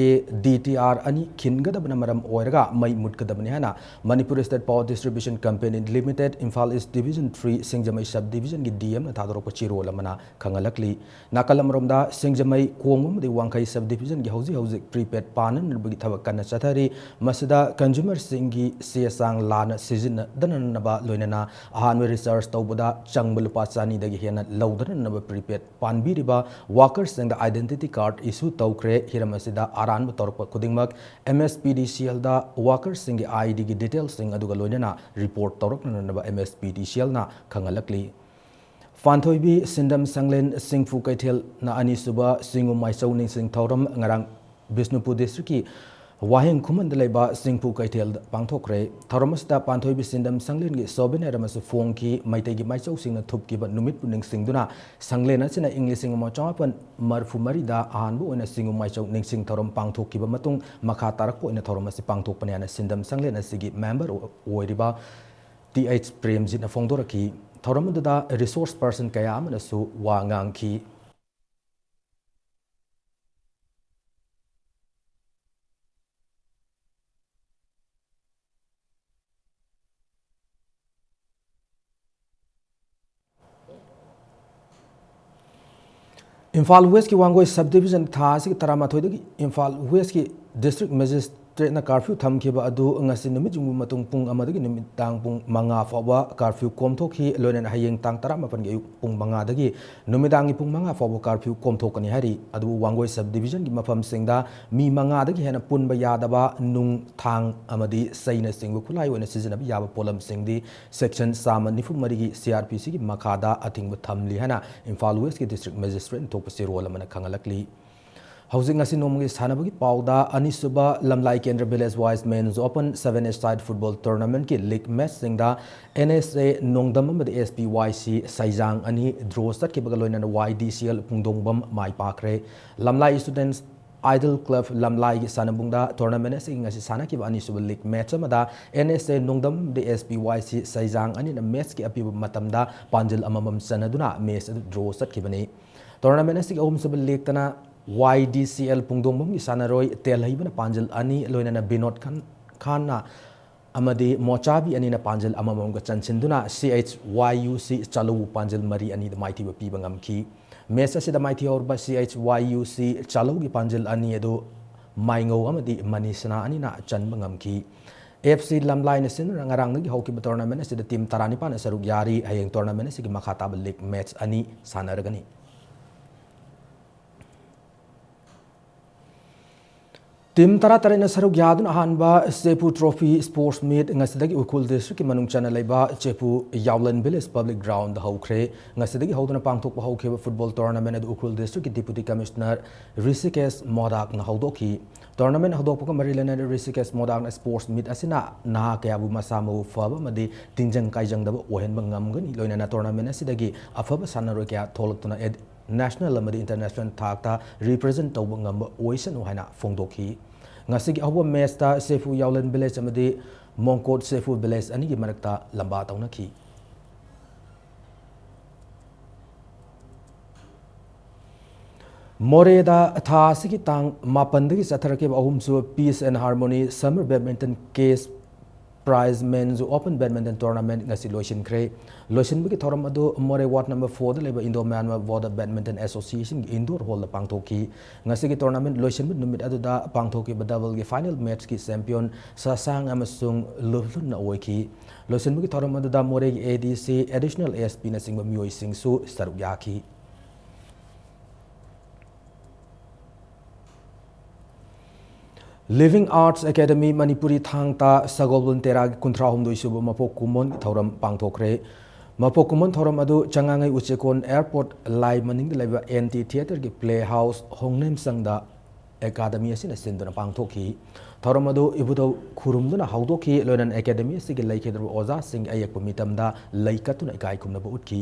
A D T R ꯑꯅꯤ ꯈꯤꯟꯒꯗꯕꯅ ꯃꯔꯝ ꯑꯣꯏꯔꯒ ꯃꯩ ꯃꯨꯠꯀꯗꯕꯅꯤ ꯍꯥꯏꯅ Manipur State Power Distribution Company Limited, Imphal East Division three, ꯁꯤꯡꯖꯃꯩ Sub Divisionꯒꯤ D Mꯅ ꯊꯥꯗꯣꯔꯛꯄ ꯆꯦꯔꯣꯜ ꯑꯃꯅ ꯈꯪꯍꯜꯂꯛꯂꯤ꯫ ꯅꯥꯀꯜ ꯑꯃꯔꯣꯝꯗ, ꯁꯤꯡꯖꯃꯩ, ꯀꯣꯡꯕ ꯑꯃꯗꯤ ꯋꯥꯡꯈꯩ Sub Divisionꯒꯤ ꯍꯧꯖꯤꯛ ꯍꯧꯖꯤꯛ prepaid ꯄꯥꯟꯅꯅꯕꯒꯤ ꯊꯕꯛ ꯀꯟꯅ ꯆꯠꯊꯔꯤ꯫ ꯃꯁꯤꯗ consumerꯁꯤꯡꯒꯤ ꯆꯦ ꯆꯥꯡ ꯂꯥꯟꯅ ꯁꯤꯖꯤꯟꯅꯗꯅꯅꯕ, ꯂꯣꯏꯅꯅ ꯑꯍꯥꯟꯕ recharge ꯇꯧꯕꯗ ꯆꯪꯕ ꯂꯨꯄꯥ ꯆꯅꯤꯗꯒꯤ ꯍꯦꯟꯅ ꯂꯧꯗꯅꯅꯕ prepaid ꯄꯥꯟꯕꯤꯔꯤꯕ workerꯁꯤꯡꯗ identity card issue ꯇꯧꯈ꯭ꯔꯦ꯫ ꯍꯤꯔꯝ ꯑꯁꯤꯗ ꯑꯔꯥꯟꯕ ꯇꯧꯔꯛꯄ ꯈꯨꯗꯤꯡꯃꯛ M S P D C Lꯗ workerꯁꯤꯡꯒꯤ I Dꯒꯤ detailꯁꯤꯡ ꯑꯗꯨꯒ ꯂꯣꯏꯅꯅ report ꯇꯧꯔꯛꯅꯅꯕ M S P D C Lꯅ ꯈꯪꯍꯜꯂꯛꯂꯤ꯫ ꯄꯥꯟꯊꯣꯏꯕꯤ ꯁꯤꯟꯗꯝ ꯁꯪꯂꯦꯟ ꯁꯤꯡꯐꯨ ꯀꯩꯊꯦꯜꯅ ꯑꯅꯤꯁꯨꯕ ꯆꯤꯡꯉꯨ ꯃꯥꯏꯆꯧ ꯅꯤꯡꯁꯤꯡ ꯊꯧꯔꯝ ꯉꯔꯥꯡ ꯕꯤꯁꯅꯨꯄꯨꯔ districtꯀꯤ ꯋꯥꯍꯦꯡ ꯈꯨꯃꯟꯗ ꯂꯩꯕ ꯁꯤꯡꯐꯨ ꯀꯩꯊꯦꯜꯗ ꯄꯥꯡꯊꯣꯛꯈ꯭ꯔꯦ꯫ ꯊꯧꯔꯝ ꯑꯁꯤꯗ ꯄꯥꯟꯊꯣꯏꯕꯤ ꯁꯤꯟꯗꯝ ꯁꯪꯂꯦꯟꯒꯤ souvenir ꯑꯃꯁꯨ ꯐꯣꯡꯈꯤ꯫ ꯃꯩꯇꯩꯒꯤ ꯃꯥꯏꯆꯧꯁꯤꯡꯅ ꯊꯨꯞꯈꯤꯕ ꯅꯨꯃꯤꯠꯄꯨ ꯅꯤꯡꯁꯤꯡꯗꯨꯅ ꯁꯪꯂꯦꯟ ꯑꯁꯤꯅ ꯏꯪ ꯂꯤꯁꯤꯡ ꯑꯃ ꯆꯃꯥꯄꯟ ꯃꯔꯤꯐꯨ ꯃꯔꯤꯗ ꯑꯍꯥꯟꯕ ꯑꯣꯏꯅ ꯆꯤꯡꯉꯨ ꯃꯥꯏꯆꯧ ꯅꯤꯡꯁꯤꯡ ꯊꯧꯔꯝ ꯄꯥꯡꯊꯣꯛꯈꯤꯕ ꯃꯇꯨꯡ, ꯃꯈꯥ ꯇꯥꯔꯛꯄ ꯑꯣꯏꯅ ꯊꯧꯔꯝ ꯑꯁꯤ ꯄꯥꯡꯊꯣꯛꯄꯅꯤ ꯍꯥꯏꯅ ꯁꯤꯟꯗꯝ ꯁꯪꯂꯦꯟ ꯑꯁꯤꯒꯤ member ꯑꯣꯏꯔꯤꯕ T H ꯄ꯭ꯔꯦꯝꯖꯤꯠꯅ ꯐꯣꯡꯗꯣꯔꯛꯈꯤ꯫ ꯊꯧꯔꯝ ꯑꯗꯨꯗ resource person ꯀꯌꯥ ꯑꯃꯅꯁꯨ ꯋꯥ ꯉꯥꯡꯈꯤ꯫ ꯏꯝꯐꯥꯜ Westꯀꯤ ꯋꯥꯡꯒꯣꯏ Sub Division ꯊꯥ ꯑꯁꯤꯒꯤ ꯇꯔꯥꯃꯥꯊꯣꯏꯗꯒꯤ ꯏꯝꯐꯥꯜ Westꯀꯤ District Magistrateꯅ curfew ꯊꯝꯈꯤꯕ ꯑꯗꯨ ꯉꯁꯤ ꯅꯨꯃꯤꯠ ꯌꯨꯡꯕ ꯃꯇꯨꯡ ꯄꯨꯡ ꯑꯃꯗꯒꯤ ꯅꯨꯃꯤꯗꯥꯡ ꯄꯨꯡ ꯃꯉꯥ ꯐꯥꯎꯕ curfew ꯀꯣꯝꯊꯣꯛꯈꯤ꯫ ꯂꯣꯏꯅꯅ ꯍꯌꯦꯡ ꯇꯥꯡ ꯇꯔꯥꯃꯥꯄꯟꯒꯤ ꯑꯌꯨꯛ ꯄꯨꯡ ꯃꯉꯥꯗꯒꯤ ꯅꯨꯃꯤꯗꯥꯡꯒꯤ ꯄꯨꯡ ꯃꯉꯥ ꯐꯥꯎꯕ curfew ꯀꯣꯝꯊꯣꯛꯀꯅꯤ ꯍꯥꯏꯔꯤ꯫ ꯑꯗꯨꯕꯨ ꯋꯥꯡꯒꯣꯏ Sub Divisionꯒꯤ ꯃꯐꯝꯁꯤꯡꯗ ꯃꯤ ꯃꯉꯥꯗꯒꯤ ꯍꯦꯟꯅ ꯄꯨꯟꯕ ꯌꯥꯗꯕ, ꯅꯨꯡ, ꯊꯥꯡ ꯑꯃꯗꯤ ꯆꯩꯅꯆꯤꯡꯕ ꯈꯨꯠꯂꯥꯏ ꯑꯣꯏꯅ ꯁꯤꯖꯤꯟꯅꯕ ꯌꯥꯕ ꯄꯣꯠꯂꯝꯁꯤꯡꯗꯤ section ꯆꯥꯝꯃ ꯅꯤꯐꯨ ꯃꯔꯤꯒꯤ C R P Cꯒꯤ ꯃꯈꯥꯗ ꯑꯊꯤꯡꯕ ꯊꯝꯂꯤ ꯍꯥꯏꯅ ꯏꯝꯐꯥꯜ Westꯀꯤ District Magistrateꯅ ꯊꯣꯛꯄ ꯆꯦꯔꯣꯜ ꯑꯃꯅ ꯈꯪꯍꯜꯂꯛꯂꯤ꯫ ꯍꯧꯖꯤꯛ ꯉꯁꯤ ꯅꯣꯡꯃꯒꯤ ꯁꯥꯟꯅꯕꯒꯤ ꯄꯥꯎꯗ, ꯑꯅꯤꯁꯨꯕ ꯂꯝꯂꯥꯏ ꯀꯦꯟꯗ꯭ꯔ Village Wise Men's Open seven-a-side football tournamentꯀꯤ league matchꯁꯤꯡꯗ N S A ꯅꯣꯡꯗꯝ ꯑꯃꯗꯤ S P Y C ꯁꯩꯖꯥꯡ ꯑꯅꯤ draw ꯆꯠꯈꯤꯕꯒ ꯂꯣꯏꯅꯅ Y D C L ꯄꯨꯡꯗꯣꯡꯕꯝ ꯃꯥꯏ ꯄꯥꯛꯈ꯭ꯔꯦ꯫ ꯂꯝꯂꯥꯏ Students Idol Club ꯂꯝꯂꯥꯏꯒꯤ ꯁꯥꯟꯅꯕꯨꯡꯗ tournament ꯑꯁꯤꯒꯤ ꯉꯁꯤ ꯁꯥꯟꯅꯈꯤꯕ ꯑꯅꯤꯁꯨꯕ league match ꯑꯃꯗ N S A ꯅꯣꯡꯗꯝ ꯑꯃꯗꯤ S P Y C ꯁꯩꯖꯥꯡ ꯑꯅꯤꯅ matchꯀꯤ ꯑꯄꯤꯕ ꯃꯇꯝꯗ ꯄꯥꯟꯖꯤꯜ ꯑꯃꯃꯝ ꯆꯟꯅꯗꯨꯅ match ꯑꯗꯨ draw ꯆꯠꯈꯤꯕꯅꯤ꯫ Tournament ꯑꯁꯤꯒꯤ ꯑꯍꯨꯝꯁꯨꯕ legꯇꯅ Y D C L ꯄꯨꯡꯗꯣꯡꯕꯝꯒꯤ ꯁꯥꯟꯅꯔꯣꯏ ꯇꯦꯜꯍꯩꯕꯅ ꯄꯥꯟꯖꯤꯜ ꯑꯅꯤ, ꯂꯣꯏꯅꯅ ꯕꯤꯅꯣꯗ ꯈꯥꯟ, ꯈꯥꯟꯅ ꯑꯃꯗꯤ ꯃꯣꯆꯥꯕꯤ ꯑꯅꯤꯅ ꯄꯥꯟꯖꯤꯜ ꯑꯃꯃꯝꯒ ꯆꯟꯁꯤꯟꯗꯨꯅ C H Y U C ꯆꯥꯂꯧ ꯄꯥꯟꯖꯤꯜ ꯃꯔꯤ ꯑꯅꯤꯗ ꯃꯥꯏꯊꯤꯕ ꯄꯤꯕ ꯉꯝꯈꯤ꯫ Match ꯑꯁꯤꯗ ꯃꯥꯏꯊꯤꯍꯧꯔꯕ C H Y U C ꯆꯥꯂꯧꯒꯤ ꯄꯥꯟꯖꯤꯜ ꯑꯅꯤ ꯑꯗꯨ ꯃꯥꯏꯉꯧ ꯑꯃꯗꯤ ꯃꯅꯤꯁꯅꯥ ꯑꯅꯤꯅ ꯆꯟꯕ ꯉꯝꯈꯤ꯫ F C ꯂꯝꯂꯥꯏꯅ ꯁꯤꯟꯗꯨꯅ ꯉꯔꯥꯡꯗꯒꯤ ꯍꯧꯈꯤꯕ tournament ꯑꯁꯤꯗ team ꯇꯔꯥꯅꯤꯄꯥꯟꯅ ꯁꯔꯨꯛ ꯌꯥꯔꯤ꯫ ꯍꯌꯦꯡ tournament ꯑꯁꯤꯒꯤ ꯃꯈꯥ ꯇꯥꯕ league match ꯑꯅꯤ ꯁꯥꯟꯅꯔꯒꯅꯤ꯫ Team ꯇꯔꯥꯇꯔꯦꯠꯅ ꯁꯔꯨꯛ ꯌꯥꯗꯨꯅ ꯑꯍꯥꯟꯕ ꯆꯦꯄꯨ Trophy Sports Meet ꯉꯁꯤꯗꯒꯤ ꯎꯈ꯭ꯔꯨꯜ districtꯀꯤ ꯃꯅꯨꯡ ꯆꯟꯅ ꯂꯩꯕ ꯆꯦꯄꯨ ꯌꯥꯎꯂꯟ village public groundꯗ ꯍꯧꯈ꯭ꯔꯦ꯫ ꯉꯁꯤꯗꯒꯤ ꯍꯧꯗꯨꯅ ꯄꯥꯡꯊꯣꯛꯄ ꯍꯧꯈꯤꯕ football tournament ꯑꯗꯨ ꯎꯈ꯭ꯔꯨꯜ districtꯀꯤ Deputy Commissioner ꯔꯤꯁꯤꯀꯦꯁ ꯃꯣꯗꯥꯛꯅ ꯍꯧꯗꯣꯛꯈꯤ꯫ Tournament ꯍꯧꯗꯣꯛꯄꯒ ꯃꯔꯤ ꯂꯩꯅꯅ ꯔꯤꯁꯤꯀꯦꯁ ꯃꯣꯗꯥꯛꯅ sports meet ꯑꯁꯤꯅ ꯅꯍꯥ ꯀꯌꯥꯕꯨ ꯃꯁꯥ ꯃꯎ ꯐꯕ ꯑꯃꯗꯤ ꯇꯤꯟꯖꯪ ꯀꯥꯏꯖꯪꯗꯕ ꯑꯣꯏꯍꯟꯕ ꯉꯝꯒꯅꯤ, ꯂꯣꯏꯅꯅ tournament ꯑꯁꯤꯗꯒꯤ ꯑꯐꯕ ꯁꯥꯟꯅꯔꯣꯏ ꯀꯌꯥ ꯊꯣꯛꯂꯛꯇꯨꯅ ꯑꯦ-, national ꯑꯃꯗꯤ international ꯊꯥꯛꯇ represent ꯇꯧꯕ ꯉꯝꯕ ꯑꯣꯏꯁꯅꯨ ꯍꯥꯏꯅ ꯐꯣꯡꯗꯣꯛꯈꯤ꯫ ꯉꯁꯤꯒꯤ ꯑꯍꯧꯕ matchꯇ ꯁꯦꯐꯨ ꯌꯥꯎꯂꯟ village ꯑꯃꯗꯤ ꯃꯣꯡꯀꯣꯠ ꯁꯦꯐꯨ village ꯑꯅꯤꯒꯤ ꯃꯔꯛꯇ ꯂꯝꯕꯥ ꯇꯧꯅꯈꯤ꯫ ꯃꯣꯔꯦꯗ ꯊꯥ ꯑꯁꯤꯒꯤ ꯇꯥꯡ ꯃꯥꯄꯟꯗꯒꯤ ꯆꯠꯊꯔꯛꯈꯤꯕ ꯑꯍꯨꯝꯁꯨꯕ Peace and Harmony Summer Badminton Case Prize Men's Open Badminton Tournament ꯉꯁꯤ ꯂꯣꯏꯁꯤꯟꯈ꯭ꯔꯦ꯫ ꯂꯣꯏꯁꯤꯟꯕꯒꯤ ꯊꯧꯔꯝ ꯑꯗꯨ ꯃꯣꯔꯦ ward number fourꯗ ꯂꯩꯕ Indo Myanmar Border Badminton Associationꯒꯤ indoor hallꯗ ꯄꯥꯡꯊꯣꯛꯈꯤ꯫ ꯉꯁꯤꯒꯤ tournament ꯂꯣꯏꯁꯤꯟꯕ ꯅꯨꯃꯤꯠ ꯑꯗꯨꯗ ꯄꯥꯡꯊꯣꯛꯈꯤꯕ doubleꯒꯤ final matchꯀꯤ champion ꯁꯁꯥꯡ ꯑꯃꯁꯨꯡ ꯂꯨꯞꯂꯨꯟꯅ ꯑꯣꯏꯈꯤ꯫ ꯂꯣꯏꯁꯤꯟꯕꯒꯤ ꯊꯧꯔꯝ ꯑꯗꯨꯗ ꯃꯣꯔꯦꯒꯤ A D C, additional S Pꯅꯆꯤꯡꯕ ꯃꯤꯑꯣꯏꯁꯤꯡꯁꯨ ꯁꯔꯨꯛ ꯌꯥꯈꯤ꯫ Living Arts Academy ꯃꯅꯤꯄꯨꯔꯤ ꯊꯥꯡ ꯇꯥ ꯁꯒꯣꯜꯕꯟ ꯇꯦꯔꯥꯒꯤ ꯀꯨꯟꯊ꯭ꯔꯥ ꯍꯨꯝꯗꯣꯏ ꯁꯨꯕ ꯃꯄꯣꯛ ꯀꯨꯝꯑꯣꯟꯒꯤ ꯊꯧꯔꯝ ꯄꯥꯡꯊꯣꯛꯈ꯭ꯔꯦ꯫ ꯃꯄꯣꯛ ꯀꯨꯝꯑꯣꯟ ꯊꯧꯔꯝ ꯑꯗꯨ ꯆꯉꯥꯡꯉꯩ ꯎꯆꯦꯛꯀꯣꯟ airport ꯂꯥꯏ ꯃꯅꯤꯡꯗ ꯂꯩꯕ N T theatreꯒꯤ playhouse ꯍꯣꯡꯅꯦꯝꯁꯪꯗ academy ꯑꯁꯤꯅ ꯁꯤꯟꯗꯨꯅ ꯄꯥꯡꯊꯣꯛꯈꯤ꯫ ꯊꯧꯔꯝ ꯑꯗꯨ ꯏꯕꯨꯙꯧ ꯈꯨꯔꯨꯝꯗꯨꯅ ꯍꯧꯗꯣꯛꯈꯤ꯫ ꯂꯣꯏꯅꯅ ꯑꯦꯀꯥꯗꯦꯃꯤ ꯑꯁꯤꯒꯤ ꯂꯩꯈꯤꯗ꯭ꯔꯕ ꯑꯣꯖꯥꯁꯤꯡ ꯑꯌꯦꯛꯄ ꯃꯤꯇꯝꯗ ꯂꯩ ꯀꯠꯇꯨꯅ ꯏꯀꯥꯏ ꯈꯨꯝꯅꯕ ꯎꯠꯈꯤ꯫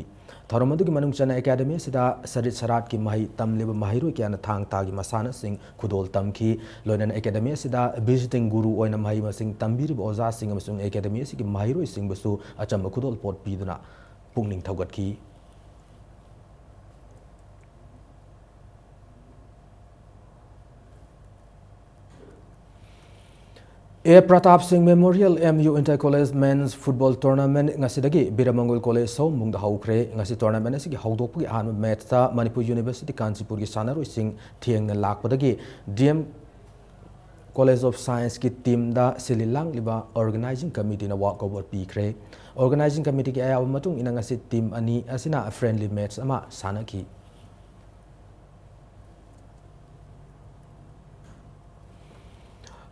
ꯊꯧꯔꯝ ꯑꯗꯨꯒꯤ ꯃꯅꯨꯡ ꯆꯟꯅ ꯑꯦꯀꯥꯗꯦꯃꯤ ꯑꯁꯤꯗ ꯁꯔꯤꯠ ꯁꯔꯥꯠꯀꯤ ꯃꯍꯩ ꯇꯝꯂꯤꯕ ꯃꯍꯩꯔꯣꯏ ꯀꯌꯥꯅ ꯊꯥꯡ ꯇꯥꯒꯤ ꯃꯁꯥꯟꯅꯁꯤꯡ ꯈꯨꯗꯣꯜ ꯇꯝꯈꯤ꯫ ꯂꯣꯏꯅꯅ ꯑꯦꯀꯥꯗꯦꯃꯤ ꯑꯁꯤꯗ visiting guru ꯑꯣꯏꯅ ꯃꯍꯩ ꯃꯁꯤꯡ ꯇꯝꯕꯤꯔꯤꯕ ꯑꯣꯖꯥꯁꯤꯡ ꯑꯃꯁꯨꯡ ꯑꯦꯀꯥꯗꯦꯃꯤ ꯑꯁꯤꯒꯤ ꯃꯍꯩꯔꯣꯏꯁꯤꯡꯕꯨꯁꯨ ꯑꯆꯝꯕ ꯈꯨꯗꯣꯜꯄꯣꯠ ꯄꯤꯗꯨꯅ ꯄꯨꯛꯅꯤꯡ ꯊꯧꯒꯠꯈꯤ꯫ ꯑꯦ ꯄ꯭ꯔꯇꯥꯞ ꯁꯤꯡ Memorial M U Inter College Men's Football Tournament ꯉꯁꯤꯗꯒꯤ ꯕꯤꯔꯃꯪꯒꯣꯜ ꯀꯣꯂꯦꯖ ꯁꯑꯣꯝꯕꯨꯡꯗ ꯍꯧꯈ꯭ꯔꯦ꯫ ꯉꯁꯤ tournament ꯑꯁꯤꯒꯤ ꯍꯧꯗꯣꯛꯄꯒꯤ ꯑꯍꯥꯟꯕ matchꯇ ꯃꯅꯤꯄꯨꯔ University ꯀꯥꯟꯆꯤꯄꯨꯔꯒꯤ ꯁꯥꯟꯅꯔꯣꯏꯁꯤꯡ ꯊꯦꯡꯅ ꯂꯥꯛꯄꯗꯒꯤ D M College of Scienceꯀꯤ teamꯗ ꯁꯤꯜꯂꯤ ꯂꯥꯡꯂꯤꯕ organizing committeeꯅ walkover ꯄꯤꯈ꯭ꯔꯦ꯫ Organizing committeeꯒꯤ ꯑꯌꯥꯕ ꯃꯇꯨꯡ ꯏꯟꯅ ꯉꯁꯤ team ꯑꯅꯤ ꯑꯁꯤꯅ friendly match ꯑꯃ ꯁꯥꯟꯅꯈꯤ꯫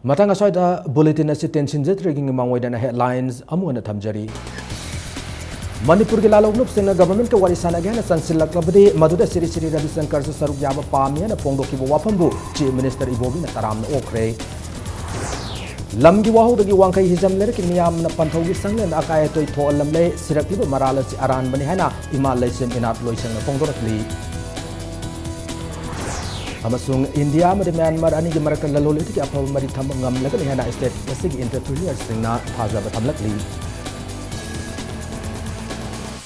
ꯃꯊꯪ ꯑꯁ꯭ꯋꯥꯏꯗ bulletin ꯑꯁꯤ ꯇꯦꯟꯁꯤꯟꯖꯗ꯭ꯔꯤꯉꯩꯒꯤ ꯃꯥꯡꯑꯣꯏꯅꯅ headlines ꯑꯃꯨꯛ ꯍꯟꯅ ꯊꯝꯖꯔꯤ꯫ ꯃꯅꯤꯄꯨꯔꯒꯤ ꯂꯥꯂꯣꯡꯂꯨꯞꯁꯤꯡꯅ governmentꯀ ꯋꯥꯔꯤ ꯁꯥꯟꯅꯒꯦ ꯍꯥꯏꯅ ꯆꯪꯁꯤꯜꯂꯛꯂꯕꯗꯤ ꯃꯗꯨꯗ ꯁꯤꯔꯤ ꯁꯤꯔꯤ ꯔꯕꯤꯁꯪꯀꯔꯁꯨ ꯁꯔꯨꯛ ꯌꯥꯕ ꯄꯥꯝꯃꯤ ꯍꯥꯏꯅ ꯐꯣꯡꯗꯣꯛꯈꯤꯕ ꯋꯥꯐꯝꯕꯨ Chief Minister ꯏꯕꯣꯕꯤꯅ ꯇꯔꯥꯝꯅ ꯑꯣꯛꯈ꯭ꯔꯦ꯫ ꯂꯝꯒꯤ ꯋꯥꯍꯧꯗꯒꯤ ꯋꯥꯡꯈꯩ ꯍꯤꯖꯝ ꯂꯩꯔꯛꯀꯤ ꯃꯤꯌꯥꯝꯅ ꯄꯟꯊꯧꯒꯤ ꯁꯪꯂꯦꯟꯗ ꯑꯀꯥꯏ ꯑꯇꯣꯏ ꯊꯣꯛꯍꯜꯂꯝꯂꯦ꯫ ꯁꯤꯔꯛꯂꯤꯕ ꯃꯔꯥꯜ ꯑꯁꯤ ꯑꯔꯥꯟꯕꯅꯤ ꯍꯥꯏꯅ ꯏꯃꯥ ꯂꯩꯁꯦꯝ ꯏꯅꯥꯠ ꯂꯣꯏꯁꯪꯅ ꯐꯣꯡꯗꯣꯔꯛꯂꯤ꯫ ꯑꯃꯁꯨꯡ ꯏꯟꯗꯤꯌꯥ ꯑꯃꯗꯤ ꯃ꯭ꯌꯥꯟꯃꯥꯔ ꯑꯅꯤꯒꯤ ꯃꯔꯛꯇ ꯂꯂꯣꯟ ꯏꯇꯤꯛꯀꯤ ꯑꯐꯕ ꯃꯔꯤ ꯊꯝꯕ ꯉꯝꯂꯒꯅꯤ ꯍꯥꯏꯅ state ꯑꯁꯤꯒꯤ entrepreneurꯁꯤꯡꯅ ꯊꯥꯖꯕ ꯊꯝꯂꯛꯂꯤ꯫